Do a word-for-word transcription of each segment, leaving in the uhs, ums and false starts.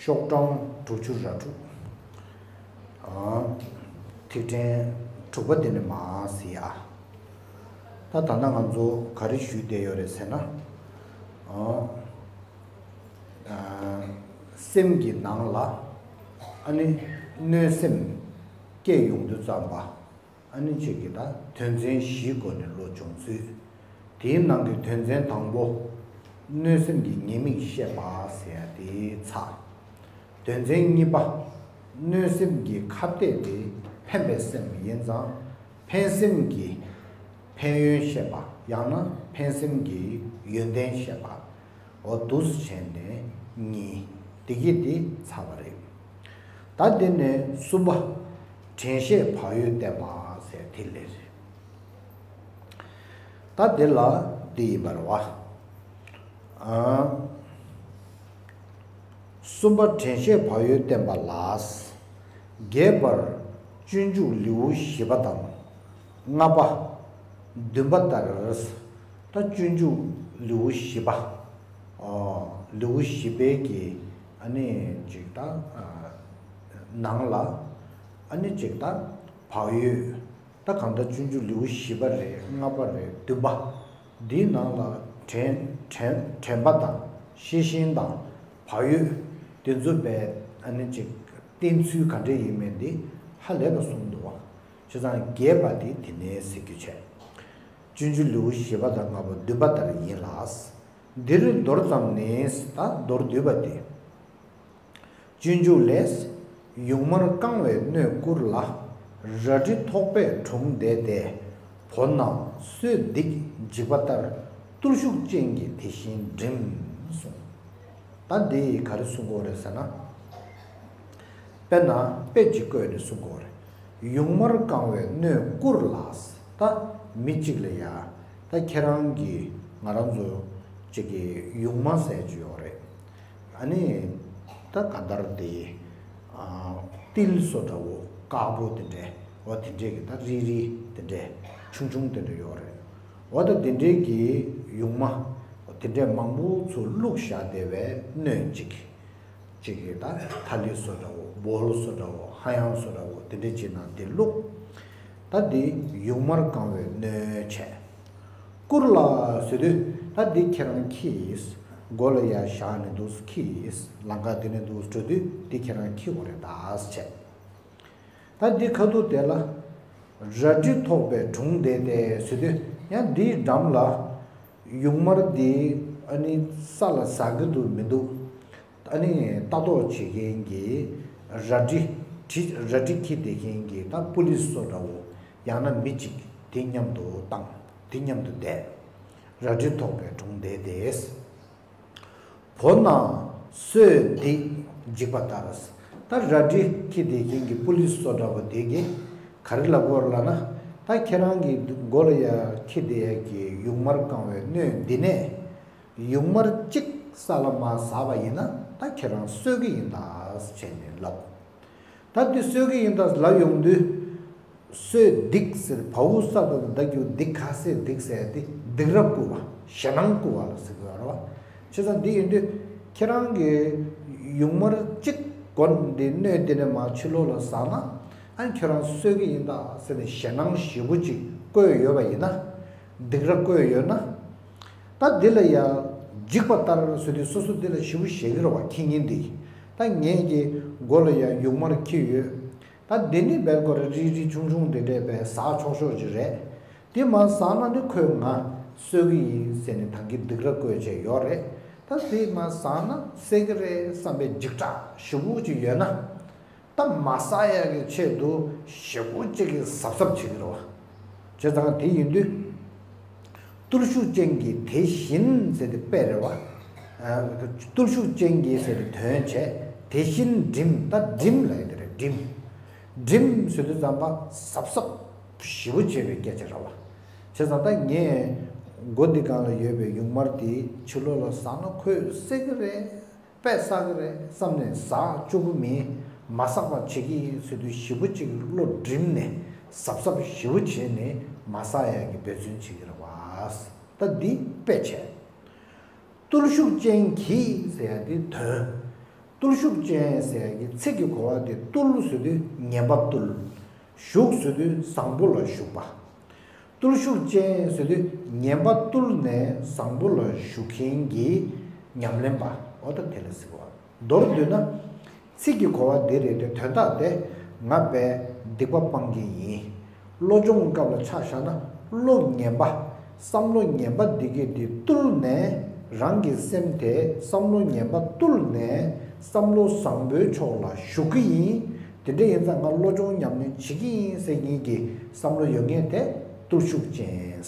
ཤོག་གྲངས་དྲུག་ཅུ་ར་དྲུག་ཨ། ཐིག་ཕྲེང་དྲུག་པ་དེ་ནས་མར་གཟིགས་ཨ། ད་ད་ལྟ་ང་ཚོ་ག་རེ་ཞུས་བསྡད་ཡོད་རེད་ཟེར་ན། ཨ། ཨ། སེམས་ཀྱི་ནང་ལ་ཨ་ནི་གནོད་སེམས་སྐྱེས་ཡོང་དུས་ཙམ་པ། ཨ་ནི་གཅིག་གིས་ད་དོན་ཚན་བཞིའི་སྒོ་ནས་བློ་སྦྱོང་ཚུལ། དེའི་ནང་གི་དོན་ཚན་དང་པོ། གནོད་སེམས་ཀྱི་ཉེས་དམིགས་བཤད་པ་ཟེར་ཡ་དེ་ཚར། དོན་ཚན་གཉིས་པ། གནོད་སེམས་ཀྱི་ཁ་གཏད་དེ་ཕན་པའི་སེམས་ཡིན་ཙང་། ཕན་སེམས་ཀྱི་ཕན་ཡོན་བཤད་པ་ཡང་ན་ཕན་སེམས་ཀྱི་ཡོན་ཏན་བཤད་པ། འོ་འདུག་སེ་བྱས་ནས་གཉིས། དེ་གི་དེ་ཚར་བ་རེད། ད་དེ་ནས་གསུམ་པ། དྲན་ཤེས་བག་ཡོད་བསྟེན་པ་ཟེར་དེ་ལས་རེད། ད་དེ་ལ་དེ་ཡིན་པར་བ། ཨ། གསུམ་པ་དྲན་ཤེས་བག་ཡོད་བསྟེན་པ་ལ། རྒྱས་པར་སྤྱོད་འཇུག་ལེའུ་བཞི་པ་དང་། ལྔ་པ། བདུན་པ་ལྟར། ད་སྤྱོད་འཇུག་ལེའུ་བཞི་པ། ཨོ། ལེའུ་བཞི་པའི་གི་ཨ་ནི་ཅིག་ད། ཨ། ནང་ལ་ཨ་ནི་ཅིག་ད་བག་ཡོད། ད་གང་ལྟར་སྤྱོད་འཇུག་ལེའུ་བཞི་པ་རེད། ལྔ་པ་རེད། བདུན་པ། འདིའི་ནང་ལ་དྲན་དྲན་དྲན་པ་དང་ཤེས་བཞིན་དང་བག་ཡོད་དེ་ཚོ་བས་ཨ་ནི་ཅིག་བསྟེན་ཚུལ་ག་འདྲས་ཡིན་མིན་འདི་ཧ་ལས་པ་གསུངས་འདུག་བ། བྱས་ཙང་རྒྱས་པ་དེ་དེ་ནས་ཟེར་རྒྱུ་བྱས། སྤྱོད་འཇུག་ལེའུ་བཞི་པ་དང་ལྔ་པ་བདུན་པ་ལྟར་ཡིན་ལ། འདིར་མདོར་ཙམ་ནི། ད་མདོར་བསྡུས་པ་སྟེ། སྤྱོད་འཇུག་ལས། ཡུངས་མར་བཀང་བའི་སྣོད་བསྐུར་ལ། རལ་གྲི་ཐོགས་པས་དྲུངས་བརྡེགས་ཏེ། བོ་ན་གསོས་སྡིག་འཇིགས་པ་ལྟར། བརྟུལ་ཞུགས་ཅན་གྱིས་དེ་བཞིན་བསྒྲིམས་གསུངས། ད་འདི་ག་རེ་གསུང་གི་ཡོད་རེད་ཟེར་ན། དཔེར་ན་དཔེ་ཅིག་བཀོད་ནས་གསུང་གི་ཡོད་རེད། ཡུངས་མར་བཀང་བའི་སྣོད་བསྐུར་ལ། ད་མི་གཅིག་ལ་ཡ། ད་ཁྱེད་རང་གིས་ང་རང་ཚོ་གཅིག་གི་ཡུངས་མ་ཟེར་གྱི་ཡོད་རེད། ཨ་ནི། ད་ག་འདར་དེ། ཨ། ཏིལ་བཟོ་འདྲ་བོ་དཀར་པོ་དེ་འདྲས། འོ་དེ་འདྲས་ཀྱི་ད་རིལ་རིལ་དེ་འདྲས་ཆུང་ཆུང་དེ་འདྲས་ཡོད་རེད། འོ་ད་དེ་འདྲས་ཀྱི་ཡུངས་མ་དེ་འདྲས་མང་པོ་ཚུར་བླུགས་བཞག་བསྡད་པའི་སྣོད་ཅིག་ཅིག་གི་ད་ཐ་ལི་བཟོ་འདྲ་བོ་བོལ་བཟོ་འདྲ་བོ་ཧ་ཡང་བཟོ་འདྲ་བོ་དེ་འདྲས་ཅིག་ནང་དེ་བླུགས། ད་དེ་ཡུངས་མར་བཀང་བའི་སྣོད་བྱས། བསྐུར་ལ་ཟེར་དུས་ད་འདི་ཁྱེད་རང་ཁྱེར། མགོ་ལ་ཡར་བཞག་ནས་འདུག་སེ་ཁྱེར། ལམ་ཁ་འདི་ནས་འདུག་སེ་འགྲོ་དུས་འདི་ཁྱེད་རང་ཁྱེར་དགོས་རེད་ད་ཟེར་བྱས། ད་འདི་ཁ་ཐུག་དེ་ལ་རལ་གྲི་ཐོགས་པས་དྲུངས་བརྡེགས་ཏེ་ཟེར་དུས་ཡང་འདིའི་འགྲམ་ལ་ཡུངས་མར་འདི་ཨ་ནི་ས་ལ་ཟག་གི་འདུག་མི་འདུག་ཨ་ནི་ལྟ་རྟོག་བྱེད་མཁན་གྱི་རལ་གྲི་གྲི་རལ་གྲི་འཁྱེར་བསྡད་མཁན་གྱི་ད་པུ་ལིས་བཟོ་འདྲ་བོ་ཡང་ན་མི་གཅིག་དེ་མཉམ་དུ་བཏང་། དེ་མཉམ་དུ་བསྡད། རལ་གྲི་ཐོགས་པས་དྲུངས་བརྡེགས་ཏེ། བོ་ན་གསོས་སྡིག་འཇིགས་པ་ལྟར། ད་རལ་གྲི་འཁྱེར་བསྡད་མཁན་གྱི་པུ་ལིས་བཟོ་འདྲ་བོ་དེ་གིས་ག་རེ་ལབ་དགོས་ལབ་ན། ད་ཁྱེད་རང་གི་མགོ་ལ་ཡ་འཁྱེར་བསྡད་ཡ་གི་ཡུངས་མར་བཀང་བའི་སྣོད་འདི་ནས། ཡུངས་མར་གཅིག་ས་ལ་མར་ཟག་པ་ཡིན་ན་ད་ཁྱེད་རང་གསོད་ཀྱི་ཡིན་ད་བྱས་ནས་ལབ། ད་འདི་གསོད་ཀྱི་ཡིན་ད་ལབ་ཡོང་དུས། གསོས་སྡིག་ཟེར་བ་འུ་ས་ད་ད་གུ་སྡིག་ཁ་སེ་སྡིག་ཟེར་ཏེ་སྡིག་ར་བསྐུལ་བ་ཞེད་སྣང་བསྐུལ་བ་ལ་ཟེར་གྱི་ཡོད་རེད་བ། བྱས་ཙང་འདི་ཡིན་དུས་ཁྱེད་རང་གི་ཡུངས་མར་གཅིག་གོན་འདི་སྣོད་འདི་ནས་མར་ཕྱི་ལོགས་ལ་ཟག་ན་ཨ་ནི་ཁྱེད་རང་གསོད་ཀྱི་ཡིན་ད་ཟེར་ནས་ཞེད་སྣང་ཞེ་པོ་ཅིག་བསྐུལ་ཡོད་པ་ཡིན་ན། སྡིག་ར་བསྐུལ་ཡོད་ན། ད་འདི་ལ་ཡ་འཇིགས་པ་ལྟར་ཟེར་དུས་སོ་སོ་འདི་ལ་ཞེ་པོ་ཞེད་ཀྱི་རེད་བ་ཁྱི་ངན་འདི། ད་ངས་ཀྱི་མགོ་ལ་ཡ་ཡུངས་མར་འཁྱེར་ཡོད། ད་འདི་ནི་བལ་སྐོར་རིལ་རིལ་ཆུང་ཆུང་འདི་འདྲས་བས་ཟག་ཆོག་ཆོག་ཅིག་རེད། འདི་མར་ཟག་ན་ནི་ཁོས་ང་གསོད་ཀྱི་ཡིན་ཟེར་ནས་ད་གིན་སྡིག་ར་བསྐུལ་བྱས་ཡོད་རེད། ད་འདི་མར་ཟག་ན་བསད་ཀྱི་རེད་བསམ་པའི་འཇིགས་སྐྲག་ཞེ་པོ་ཅིག་ཡོད་ན། ད་མ་ཟག་ཡག་གི་ཆེད་དུ་ཞེ་པོ་ཅིག་གི་གཟབ་གཟབ་བྱེད་ཀྱི་རེད་བ། བྱས་ཙང་དེ་ཡིན་དུས། བརྟུལ་ཞུགས་ཅན་གྱིས་དེ་བཞིན་ཟེར་ཏེ་དཔེ་རེད་བ། ཨ། བརྟུལ་ཞུགས་ཅན་གྱིས་ཟེར་ཏེ་དོན་བྱས་དེ་བཞིན་བསྒྲིམས་ད་བསྒྲིམས་ལ་ཡོད་དེ་རེད་བསྒྲིམས། བསྒྲིམས་ཟེར་དུས་ཙམ་པ་གཟབ་གཟབ་ཞེ་པོ་བྱས་པའི་སྐད་ཆ་རེད་བ། བྱས་ཙང་ད་ངས་མགོ་འདི་སྒང་ལ་ཡོད་པའི་ཡུངས་མར་དེ་ཕྱི་ལོགས་ལ་ཟག་ན་ཁོས་བསད་ཀྱི་རེད། དཔེ་བསགས་ཀྱི་རེད་བསམ་ནས་ཟག་བཅུག་གི་མིན། མ་བསགས་པ་བྱེད་ཀྱི་ཡིན་ཟེར་དུས་ཞེ་པོ་ཅིག་བློ་བསྒྲིམས་ནས་གཟབ་གཟབ་ཞེ་པོ་བྱས་ནས་མ་བསགས་ཡག་གི་འབད་བརྩོན་བྱེད་ཀྱི་རེད་བ། ད་འདི་དཔེ་བྱས། བརྟུལ་ཞུགས་ཅན་གྱིས་ཟེར་ཡ་འདི་དོན། བརྟུལ་ཞུགས་ཅན་ཟེར་ཡག་གི་ཚིག་གི་གོ་བ་དེ། བརྟུལ་ཟེར་དུས་ངན་པ་བརྟུལ། ཞུགས་ཟེར་དུས་བཟང་པོ་ལ་ཞུགས་པ། བརྟུལ་ཞུགས་ཅན་ཟེར་དུས་ངན་པ་བརྟུལ་ནས་བཟང་པོ་ལ་ཞུགས་མཁན་གྱི་ཉམས་ལེན་པ། འོ་ད་དེ་ལ་ཟེར་བ། མདོར་བསྡུས་ན། ཚིག་གི་གོ་བ་འདི་རེད་དེ། དོན་དག་དེ་ང་དཔེ་སྡིག་པ་སྤང་གི་ཡིན། བློ་སྦྱོང་སྐབས་ལ་ཆ་བཞག་ན། བློ་ངན་པ། བསམ་བློ་ངན་པ་འདི་གས་དེ་བཏུལ་ནས། རང་གི་སེམས་དེ་བསམ་བློ་ངན་པ་བཏུལ་ནས། བསམ་བློ་བཟང་པོའི་ཕྱོགས་ལ་ཞུགས་ཀྱི་ཡིན། དེ་འདྲ་ཡིན་ཙང་ང་བློ་སྦྱོང་ཉམས་ལེན་བྱེད་ཀྱི་ཡིན་ཟེར་མཁན་གྱི་བསམ་བློ་ཡོད་མཁན་དེ་བརྟུལ་ཞུགས་ཅན།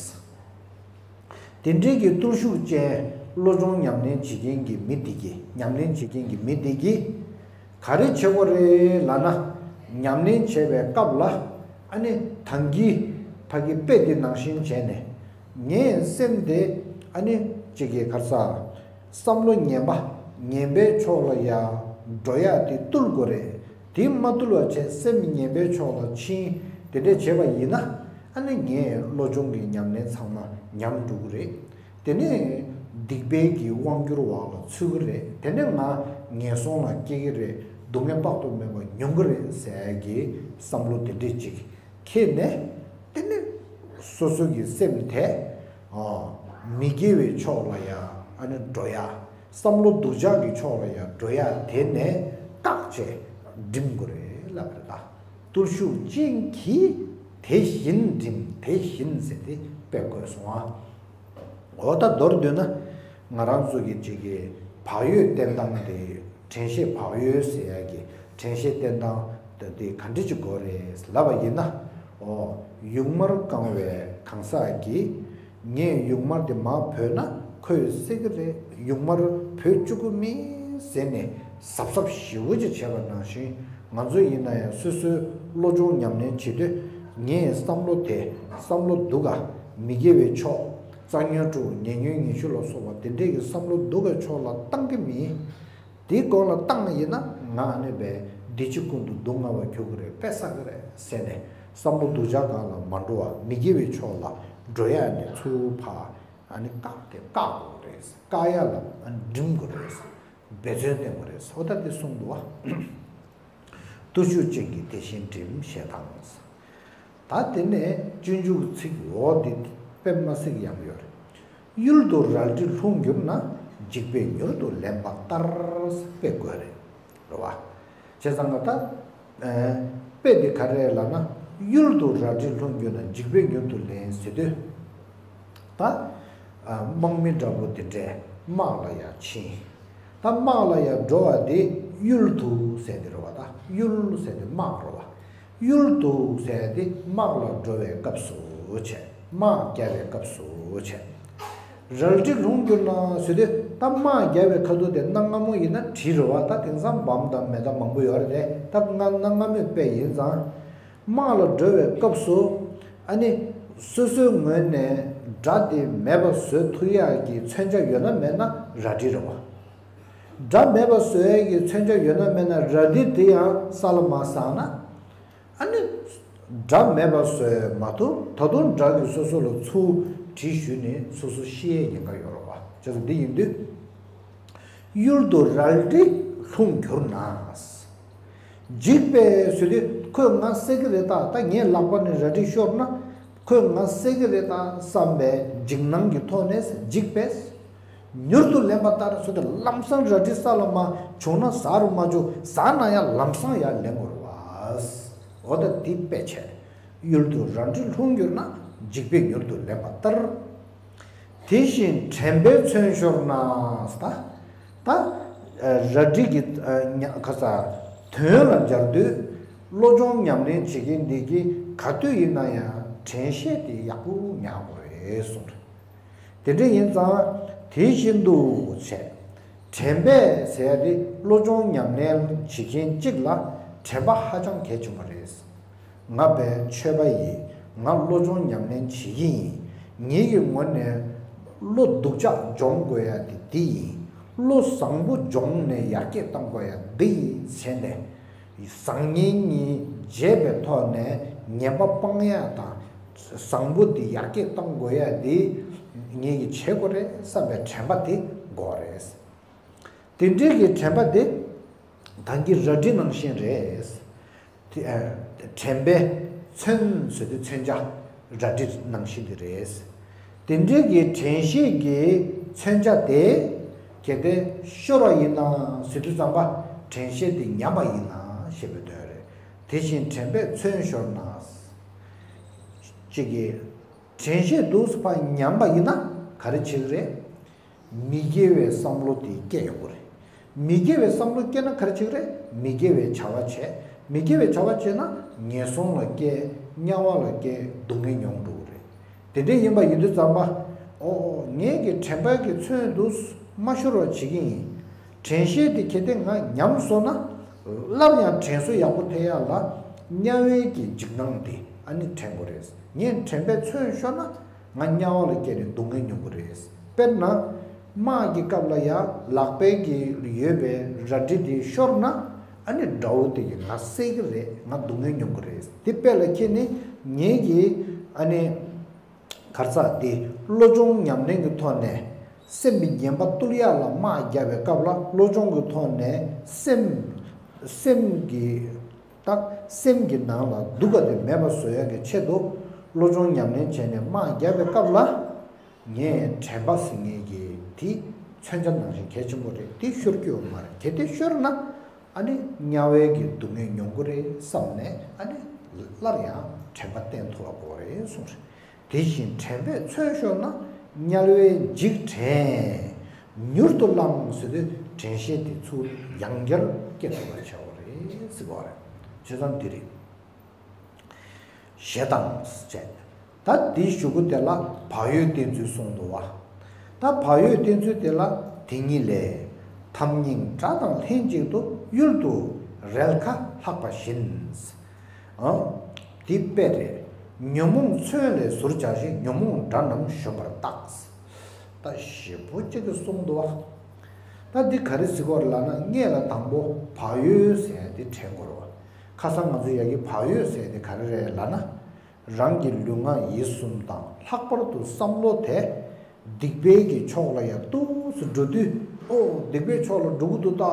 དེ་འདྲའི་གི་བརྟུལ་ཞུགས་ཅན། བློ་སྦྱོང་ཉམས་ལེན་བྱེད་མཁན་གྱི་མི་དེ་གིས། ཉམས་ལེན་བྱེད་མཁན་གྱི་མི་དེ་གིས་ག་རེ་བྱེད་དགོས་རེད་ལབ་ན། ཉམས་ལེན་བྱེད་པའི་སྐབས་ལ། ཨ་ནི་ད་གིན་ཕ་གི་དཔེ་དེ་ནང་བཞིན་བྱས་ནས། ངའི་སེམས་དེ་ཨ་ནི་གཅིག་གི་ག་རེ་ཟ། བསམ་བློ་ངན་པ། ངན་པའི་ཕྱོགས་ལ་ཡ་འགྲོ་ཡ་དེ་བཏུལ་དགོས་རེད། དེ་མ་བཏུལ་བ་བྱས་སེམས་ངན་པའི་ཕྱོགས་ལ་ཕྱིན། དེ་འདྲས་བྱས་པ་ཡིན་ན། ཨ་ནི་ངས་བློ་སྦྱོང་གི་ཉམས་ལེན་ཚང་མ་ཉམས་འགྲོ་གི་རེད། དེ་ནས་སྡིག་པའི་གི་དབང་སྒྱུར་བ་ལ་ཚུད་ཀྱི་རེད། དེ་ནས་ང་ངན་སོང་ལ་སྐྱེ་གི་རེད། སྡུག་བསྔལ་དཔག་ཏུ་མེད་པ་མྱོང་གི་རེད་ཟེར་གྱི་བསམ་བློ་དེ་འདྲས་ཅིག་འཁྱེར་ནས། དེ་ནས་སོ་སོ་གི་སེམས་དེ་ཨ་མི་དགེ་བའི་ཕྱོགས་ལ་ཡ་ཨ་ནི་འགྲོ་ཡ། བསམ་བློ་སྡུག་ཅག་གི་ཕྱོགས་ལ་ཡ་འགྲོ་ཡ་དེ་ནས་བཀག་བྱས་འགྲིམ་དགོས་རེད་ལབ་རེད་ད། བརྟུལ་ཞུགས་ཅན་གྱིས་དེ་བཞིན་འགྲིམ། དེ་བཞིན་ཟེར་ཏེ་དཔེ་བཀོད་སོང་ཨ། འོ་ད་མདོར་བསྡུས་ན། ང་རང་ཚོ་གི་གཅིག་གི་བག་ཡོད་བསྟེན་སྟངས་དེ། དྲན་ཤེས་བག་ཡོད་ཟེར་ཡ་གི་དྲན་ཤེས་བསྟེན་སྟངས་དེ་ག་འདྲ་ཅིག་དགོས་རེད་ལབ་པ་ཡིན་ན། འོ། ཡུགས་མར་བཀང་བའི་གང་ཟག་གིས། ངས་ཡུགས་མར་དེ་མར་བོས་ན་ཁོས་བསད་ཀྱི་རེད། ཡུགས་མར་བོས་བཅུག་གི་མིན་ཟེར་ནས་གཟབ་གཟབ་ཞེ་པོ་ཅིག་བྱས་པ་ནང་བཞིན། ང་ཚོ་ཡིན་ན་ཡང་སོ་སོའི་བློ་སྦྱོང་ཉམས་ལེན་བྱེད་དུས། ངས་བསམ་བློ་དེ་བསམ་བློ་སྡུག་ག་མི་དགེ་བའི་ཕྱོགས། རྩ་ཉོན་དྲུག་ཉེ་ཉོན་ཉི་ཤུ་ལ་སོགས་པ་དེ་འདྲས་ཀྱི་བསམ་བློ་སྡུག་གི་ཕྱོགས་ལ་བཏང་གི་མིན། དེའི་སྒང་ལ་བཏང་ཡིན་ན་ང་ཨ་ནི་བས་འདི་ཕྱི་ཀུན་ཏུ་སྡུག་བསྔལ་བར་གྱུར་གི་རེད། དཔེ་བསགས་གི་རེད་ཟེར་ནས་བསམ་བློ་སྡུག་ཅག་སྒང་ལ་མ་འགྲོ་བ། མི་དགེ་བའི་ཕྱོགས་ལ་འགྲོ་ཡ་ནས་ཚུར་ཕར་ཨ་ནི་བཀག་སྟེ་བཀག་དགོས་རེད། བཀག་ཡ་ལ་ཨ་ནི་འགྲིམ་དགོས་རེད། འབད་བརྩོན་བསྟེན་དགོས་རེད། འོ་ད་འདི་གསུངས་འདུག་བ། བརྟུལ་ཞུགས་ཅན་གྱིས་དེ་བཞིན་འགྲིམ་ཞེས་དང་། ད་དེ་ནས་སྤྱོད་འཇུག་ཚིག་འོག་འདི་དཔེ་མ་སྲིད་ཡག་པོ་ཡོད་རེད། གཡུལ་དུ་རལ་གྲི་ལྷུང་གྱུར་ན། འཇིགས་པས་མྱུར་དུ་ལེན་པ་ལྟར། དཔེ་དགོས་རེད། རེད་བ། བྱས་ཙང་ང་ད། ཨ། དཔེ་འདི་ག་རེ་ལབ་ན། གཡུལ་དུ་རལ་གྲི་ལྷུང་གྱུར་ན། འཇིགས་པས་མྱུར་དུ་ལེན་ཟེར་དུས། ད། ཨ། དམག་མི་འདྲ་པོ་དེ་འདྲས་དམག་ལ་ཡར་ཕྱིན། ད་དམག་ལ་ཡར་འགྲོ་བ་དེ་གཡུལ་དུ་ཟེར་དེ་རེད་བ། ད་གཡུལ་ཟེར་དེ་དམག་རེད་བ། གཡུལ་དུ་ཟེར་དེ་དམག་ལ་འགྲོ་བའི་སྐབས་སུ་བྱས། དམག་རྒྱག་པའི་སྐབས་སུ་བྱས། རལ་གྲི་ལྷུང་གྱུར་ན་ཟེར་དུས། ད་དམག་རྒྱག་པའི་ཁ་ཐུག་དེ་གནའ་སྔ་མོ་ཡིན་ན་གྲི་རེད་བ། ད་དེང་སང་བམ་དང་མེ་མདའ་མང་པོ་ཡོད་རེད་དེ། ད་གནའ་གནའ་སྔ་མོའི་དཔེ་ཡིན་ཙང་། དམག་ལ་འགྲོ་བའི་སྐབས་སུ། ཨ་ནི་སོ་སོའི་ངོས་ནས་དགྲ་དེ་མེད་པ་བཟོ་ཐུབ་ཡག་གི་མཚོན་ཆ་ཡོད་ན་མེད་ན་རལ་གྲི་རེད་བ། དགྲ་མེད་པ་བཟོ་ཡག་གི་མཚོན་ཆ་ཡོད་ན་མེད་ན། རལ་གྲི་དེ་ཡང་ས་ལ་མར་ཟགས་ན། ཨ་ནི་དགྲ་མེད་པ་བཟོས་མ་ཐུབ། ད་དུང་དགྲ་གིས་སོ་སོ་ལ་ཚུར་གྲི་གཞུས་ནས་སོ་སོ་ཤི་ཡས་ཉེན་ཁ་ཡོད་རེད་བ། བྱས་ཙང་འདི་ཡིན་དུས། གཡུལ་དུ་རལ་གྲི་ལྷུང་གྱུར་ན། འཇིགས་པས་ཟེར་དུས་ཁོས་ང་བསད་ཀྱི་རེད་ད། ད་ངའི་ལག་པ་ནས་རལ་གྲི་ཤོར་ན་ཁོས་ང་བསད་ཀྱི་རེད་ད་བསམ་པའི་འཇིགས་སྣང་གི་ཐོག་ནས། འཇིགས་པས་མྱུར་དུ་ལེན་པ་ལྟར་ཟེར་དུས། ལམ་སང་རལ་གྲི་ས་ལ་མར་བྱུང་ན་ཟག་རུ་མ་བཅུག་ཟག་ན་ཡང་ལམ་སང་ཡར་ལེན་དགོས་རེད་བ། འོ་ད་འདི་དཔེ་བྱས། གཡུལ་དུ་རལ་གྲི་ལྷུང་གྱུར་ན། འཇིགས་པས་མྱུར་དུ་ལེན་པ་ལྟར། དེ་བཞིན་དྲན་པས་མཚོན་ཤོར་ན། ད། ད། ཨ། རལ་གྲི་གི། ཨ། ཉ། ག་ས། དོན་ལ་སྦྱར་དུས། བློ་སྦྱོང་ཉམས་ལེན་བྱེད་མཁན་འདི་གིས་ག་དུས་ཡིན་ན་ཡང་དྲན་ཤེས་དེ་ཡག་པོ་ཉར་དགོས་རེད་གསུངས་རེད། དེ་འདྲ་ཡིན་ཙང་། དེ་བཞིན་དུ་བྱས། དྲན་པས་ཟེར་ཡ་དེ་བློ་སྦྱོང་ཉམས་ལེན་བྱེད་མཁན་གཅིག་ལ་དྲན་པ་ཧ་ཅང་གལ་ཆེན་པོ་རེད། ང་དཔེ་ཆོས་པ་ཡིན། ང་བློ་སྦྱོང་ཉམས་ལེན་བྱེད་ཀྱི་ཡིན། ངེད་ཀྱི་ངོས་ནས་བློ་སྡུག་ཅག་སྦྱོང་དགོས་ཡ་དེ་འདི་ཡིན། བློ་བཟང་པོ་སྦྱོང་ནས་ཡར་རྒྱས་གཏང་དགོས་ཡ་འདི་ཡིན་བྱས་ནས། བཟང་ངན་གཉིས་འབྱེད་པའི་ཐོག་ནས་ངན་པ་སྤང་ཡ་དང་། བཟང་པོ་འདི་ཡར་རྒྱས་གཏང་དགོས་ཡ་འདི་ངེད་ཀྱིས་བྱེད་དགོས་རེད་བསམ་པའི་དྲན་པ་དེ་དགོས་རེད། དེ་འདྲའི་གི་དྲན་པ་དེ་ ད་གིན་རལ་གྲི་ནང་བཞིན་རེད། དེ་ཨ། དྲན་པས་མཚོན་ཟེར་དུས་མཚོན་ཆ་རལ་གྲི་ནང་བཞིན་དེ་རེད། དེ་འདྲའི་གི་དྲན་ཤེས་ཀྱི་མཚོན་ཆ་དེ་གལ་ཏེ་ཤོར་བ་ཡིན་ན་ཟེར་དུས་ཙམ་པ་དྲན་ཤེས་དེ་ཉམས་པ་ཡིན་ན་ཞེས་པའི་དོན་རེད། དེ་བཞིན་དྲན་པས་མཚོན་ཤོར་ན། གཅིག་གིས་དྲན་ཤེས་འདུག་ཟེར་བ་ཉམས་པ་ཡིན་ན་ག་རེ་བྱེད་ཀྱི་རེད། མི་དགེ་བའི་བསམ་བློ་དེ་སྐྱེ་ཡོང་གི་རེད། མི་དགེ་བའི་བསམ་བློ་སྐྱེ་ན་ག་རེ་བྱེད་ཀྱི་རེད། མི་དགེ་བའི་བྱ་བ་བྱས། མི་དགེ་བའི་བྱ་བ་བྱས་ན་ངན་སོང་ལ་སྐྱེ། དམྱལ་བ་ལ་སྐྱེ། སྡུག་བསྔལ་མྱོང་འགྲོ་གི་རེད། དེ་འདྲ་ཡིན་པ་ཡིན་དུས་ཙམ་པ། ཨོ་ཨོ། ངས་ཀྱི་དྲན་པ་གི་མཚོན་དུ་མ་ཤོར་བ་བྱེད་ཀྱི་ཡིན། དྲན་ཤེས་དེ་གལ་ཏེ་ང་ཉམས་སོང་ན། སླར་ཡང་དྲན་གསོ་ཡག་པོ་ཐེབས་ཡག་ལ་དམྱལ་བའི་གི་འཇིགས་སྣང་དེ་ཨ་ནི་དྲན་དགོས་རེད། ངས་དྲན་པས་མཚོན་ཤོར་ན། ང་དམྱལ་བ་ལ་སྐྱེས་ནས་སྡུག་བསྔལ་མྱོང་གི་རེད། དཔེར་ན། དམག་གི་སྐབས་ལ་ཡང་ལག་པའི་གི་ཡོད་པའི་རལ་གྲི་དེ་ཤོར་ན། ཨ་ནི་དགྲ་བོ་དེ་གིས་ང་བསད་ཀྱི་རེད། ང་སྡུག་བསྔལ་མྱོང་གི་རེད། དེ་དཔེ་ལ་ཁྱེར་ནས་ངེད་ཀྱིས་ཨ་ནི་ག་རེ་ཟེར་དེ་བློ་སྦྱོང་ཉམས་ལེན་གྱི་ཐོག་ནས་སེམས་ཀྱི་ཉེན་པ་བཏུལ་ཡག་ལ་དམག་རྒྱག་པའི་སྐབས་ལ་བློ་སྦྱོང་གི་ཐོག་ནས་སེམས་སེམས་ཀྱི་ད་སེམས་ཀྱི་ནང་ལ་སྡུག་ག་དེ་མེད་པ་བཟོ་ཡག་གི་ཆེད་དུ་བློ་སྦྱོང་ཉམས་ལེན་བྱས་ནས་དམག་རྒྱག་པའི་སྐབས་ལ། ངས་དྲན་པ་ཟེར་མཁན་གྱི་དེ་མཚོན་ཆ་ནང་བཞིན་གལ་ཆེན་པོ་རེད། དེ་ཤོར་རྒྱུ་ཡོད་མ་རེད། གལ་ཏེ་ཤོར་ན་ཨ་ནི་དམྱལ་བའི་གི་སྡུག་བསྔལ་མྱོང་གི་རེད་བསམ་ནས་ཨ་ནི་སླར་ཡང་དྲན་པ་བསྟེན་ཐུབ་པ་དགོས་རེད་གསུངས་རེད། དེ་བཞིན་དྲན་པས་མཚོན་ཤོར་ན། དམྱལ་བའི་འཇིགས་དྲན་མྱུར་དུ་བསླང་ཟེར་དུས་དྲན་ཤེས་དེ་ཚུར་ཡང་བསྐྱར་སྐྱེ་ཐུབ་པར་བྱ་བ་རེད་ཟེར་བ་རེད། བྱས་ཙང་འདི་རེད། ཞེ་སྡང་བྱས། ད་འདིའི་གཞུག་གུ་དེ་ལ་བག་ཡོད་བསྟེན་ཚུལ་གསུངས་འདུག་བ། ད་བག་ཡོད་བསྟེན་ཚུལ་དེ་ལ་དེ་ཉིད་ལས། ཐམ་སྙིང་དགྲ་དང་ལྷན་ཅིག་ཏུ། གཡུལ་དུ་རལ་ཁ་ལྷག་པ་བཞིན། ཨང་། འདི་དཔེ་རེད། ཉོན་མོངས་མཚོན་ལས་ཟུར་བྱ་ཞིང་། ཉོན་མོངས་དགྲ་རྣམས་གཞོམ་པར་བརྟག། ད་ཞེ་པོ་ཅིག་གིས་གསུངས་འདུག་བ། ད་འདི་ག་རེ་ཟེར་དགོས་རེད་ལབ་ན། སྔོན་ལ་དང་པོ་བག་ཡོད་ཟེར་ཡ་འདི་དྲན་དགོས་རེད་བ། ཁ་སང་ང་ཚོ་ཡ་གི་བག་ཡོད་ཟེར་ཡ་འདི་ག་རེ་རེད་ལབ་ན། རང་གི་ལུས་ངག་ཡིད་གསུམ་དང་ལྷག་པར་དུ་བསམ་བློ་དེ་སྡིག་པའི་གི་ཕྱོགས་ལ་ཡ་ཏོག་ཙམ་འགྲོ་དུས། ཨོ། སྡིག་པའི་ཕྱོགས་ལ་འགྲོ་གི་འདུག་ད།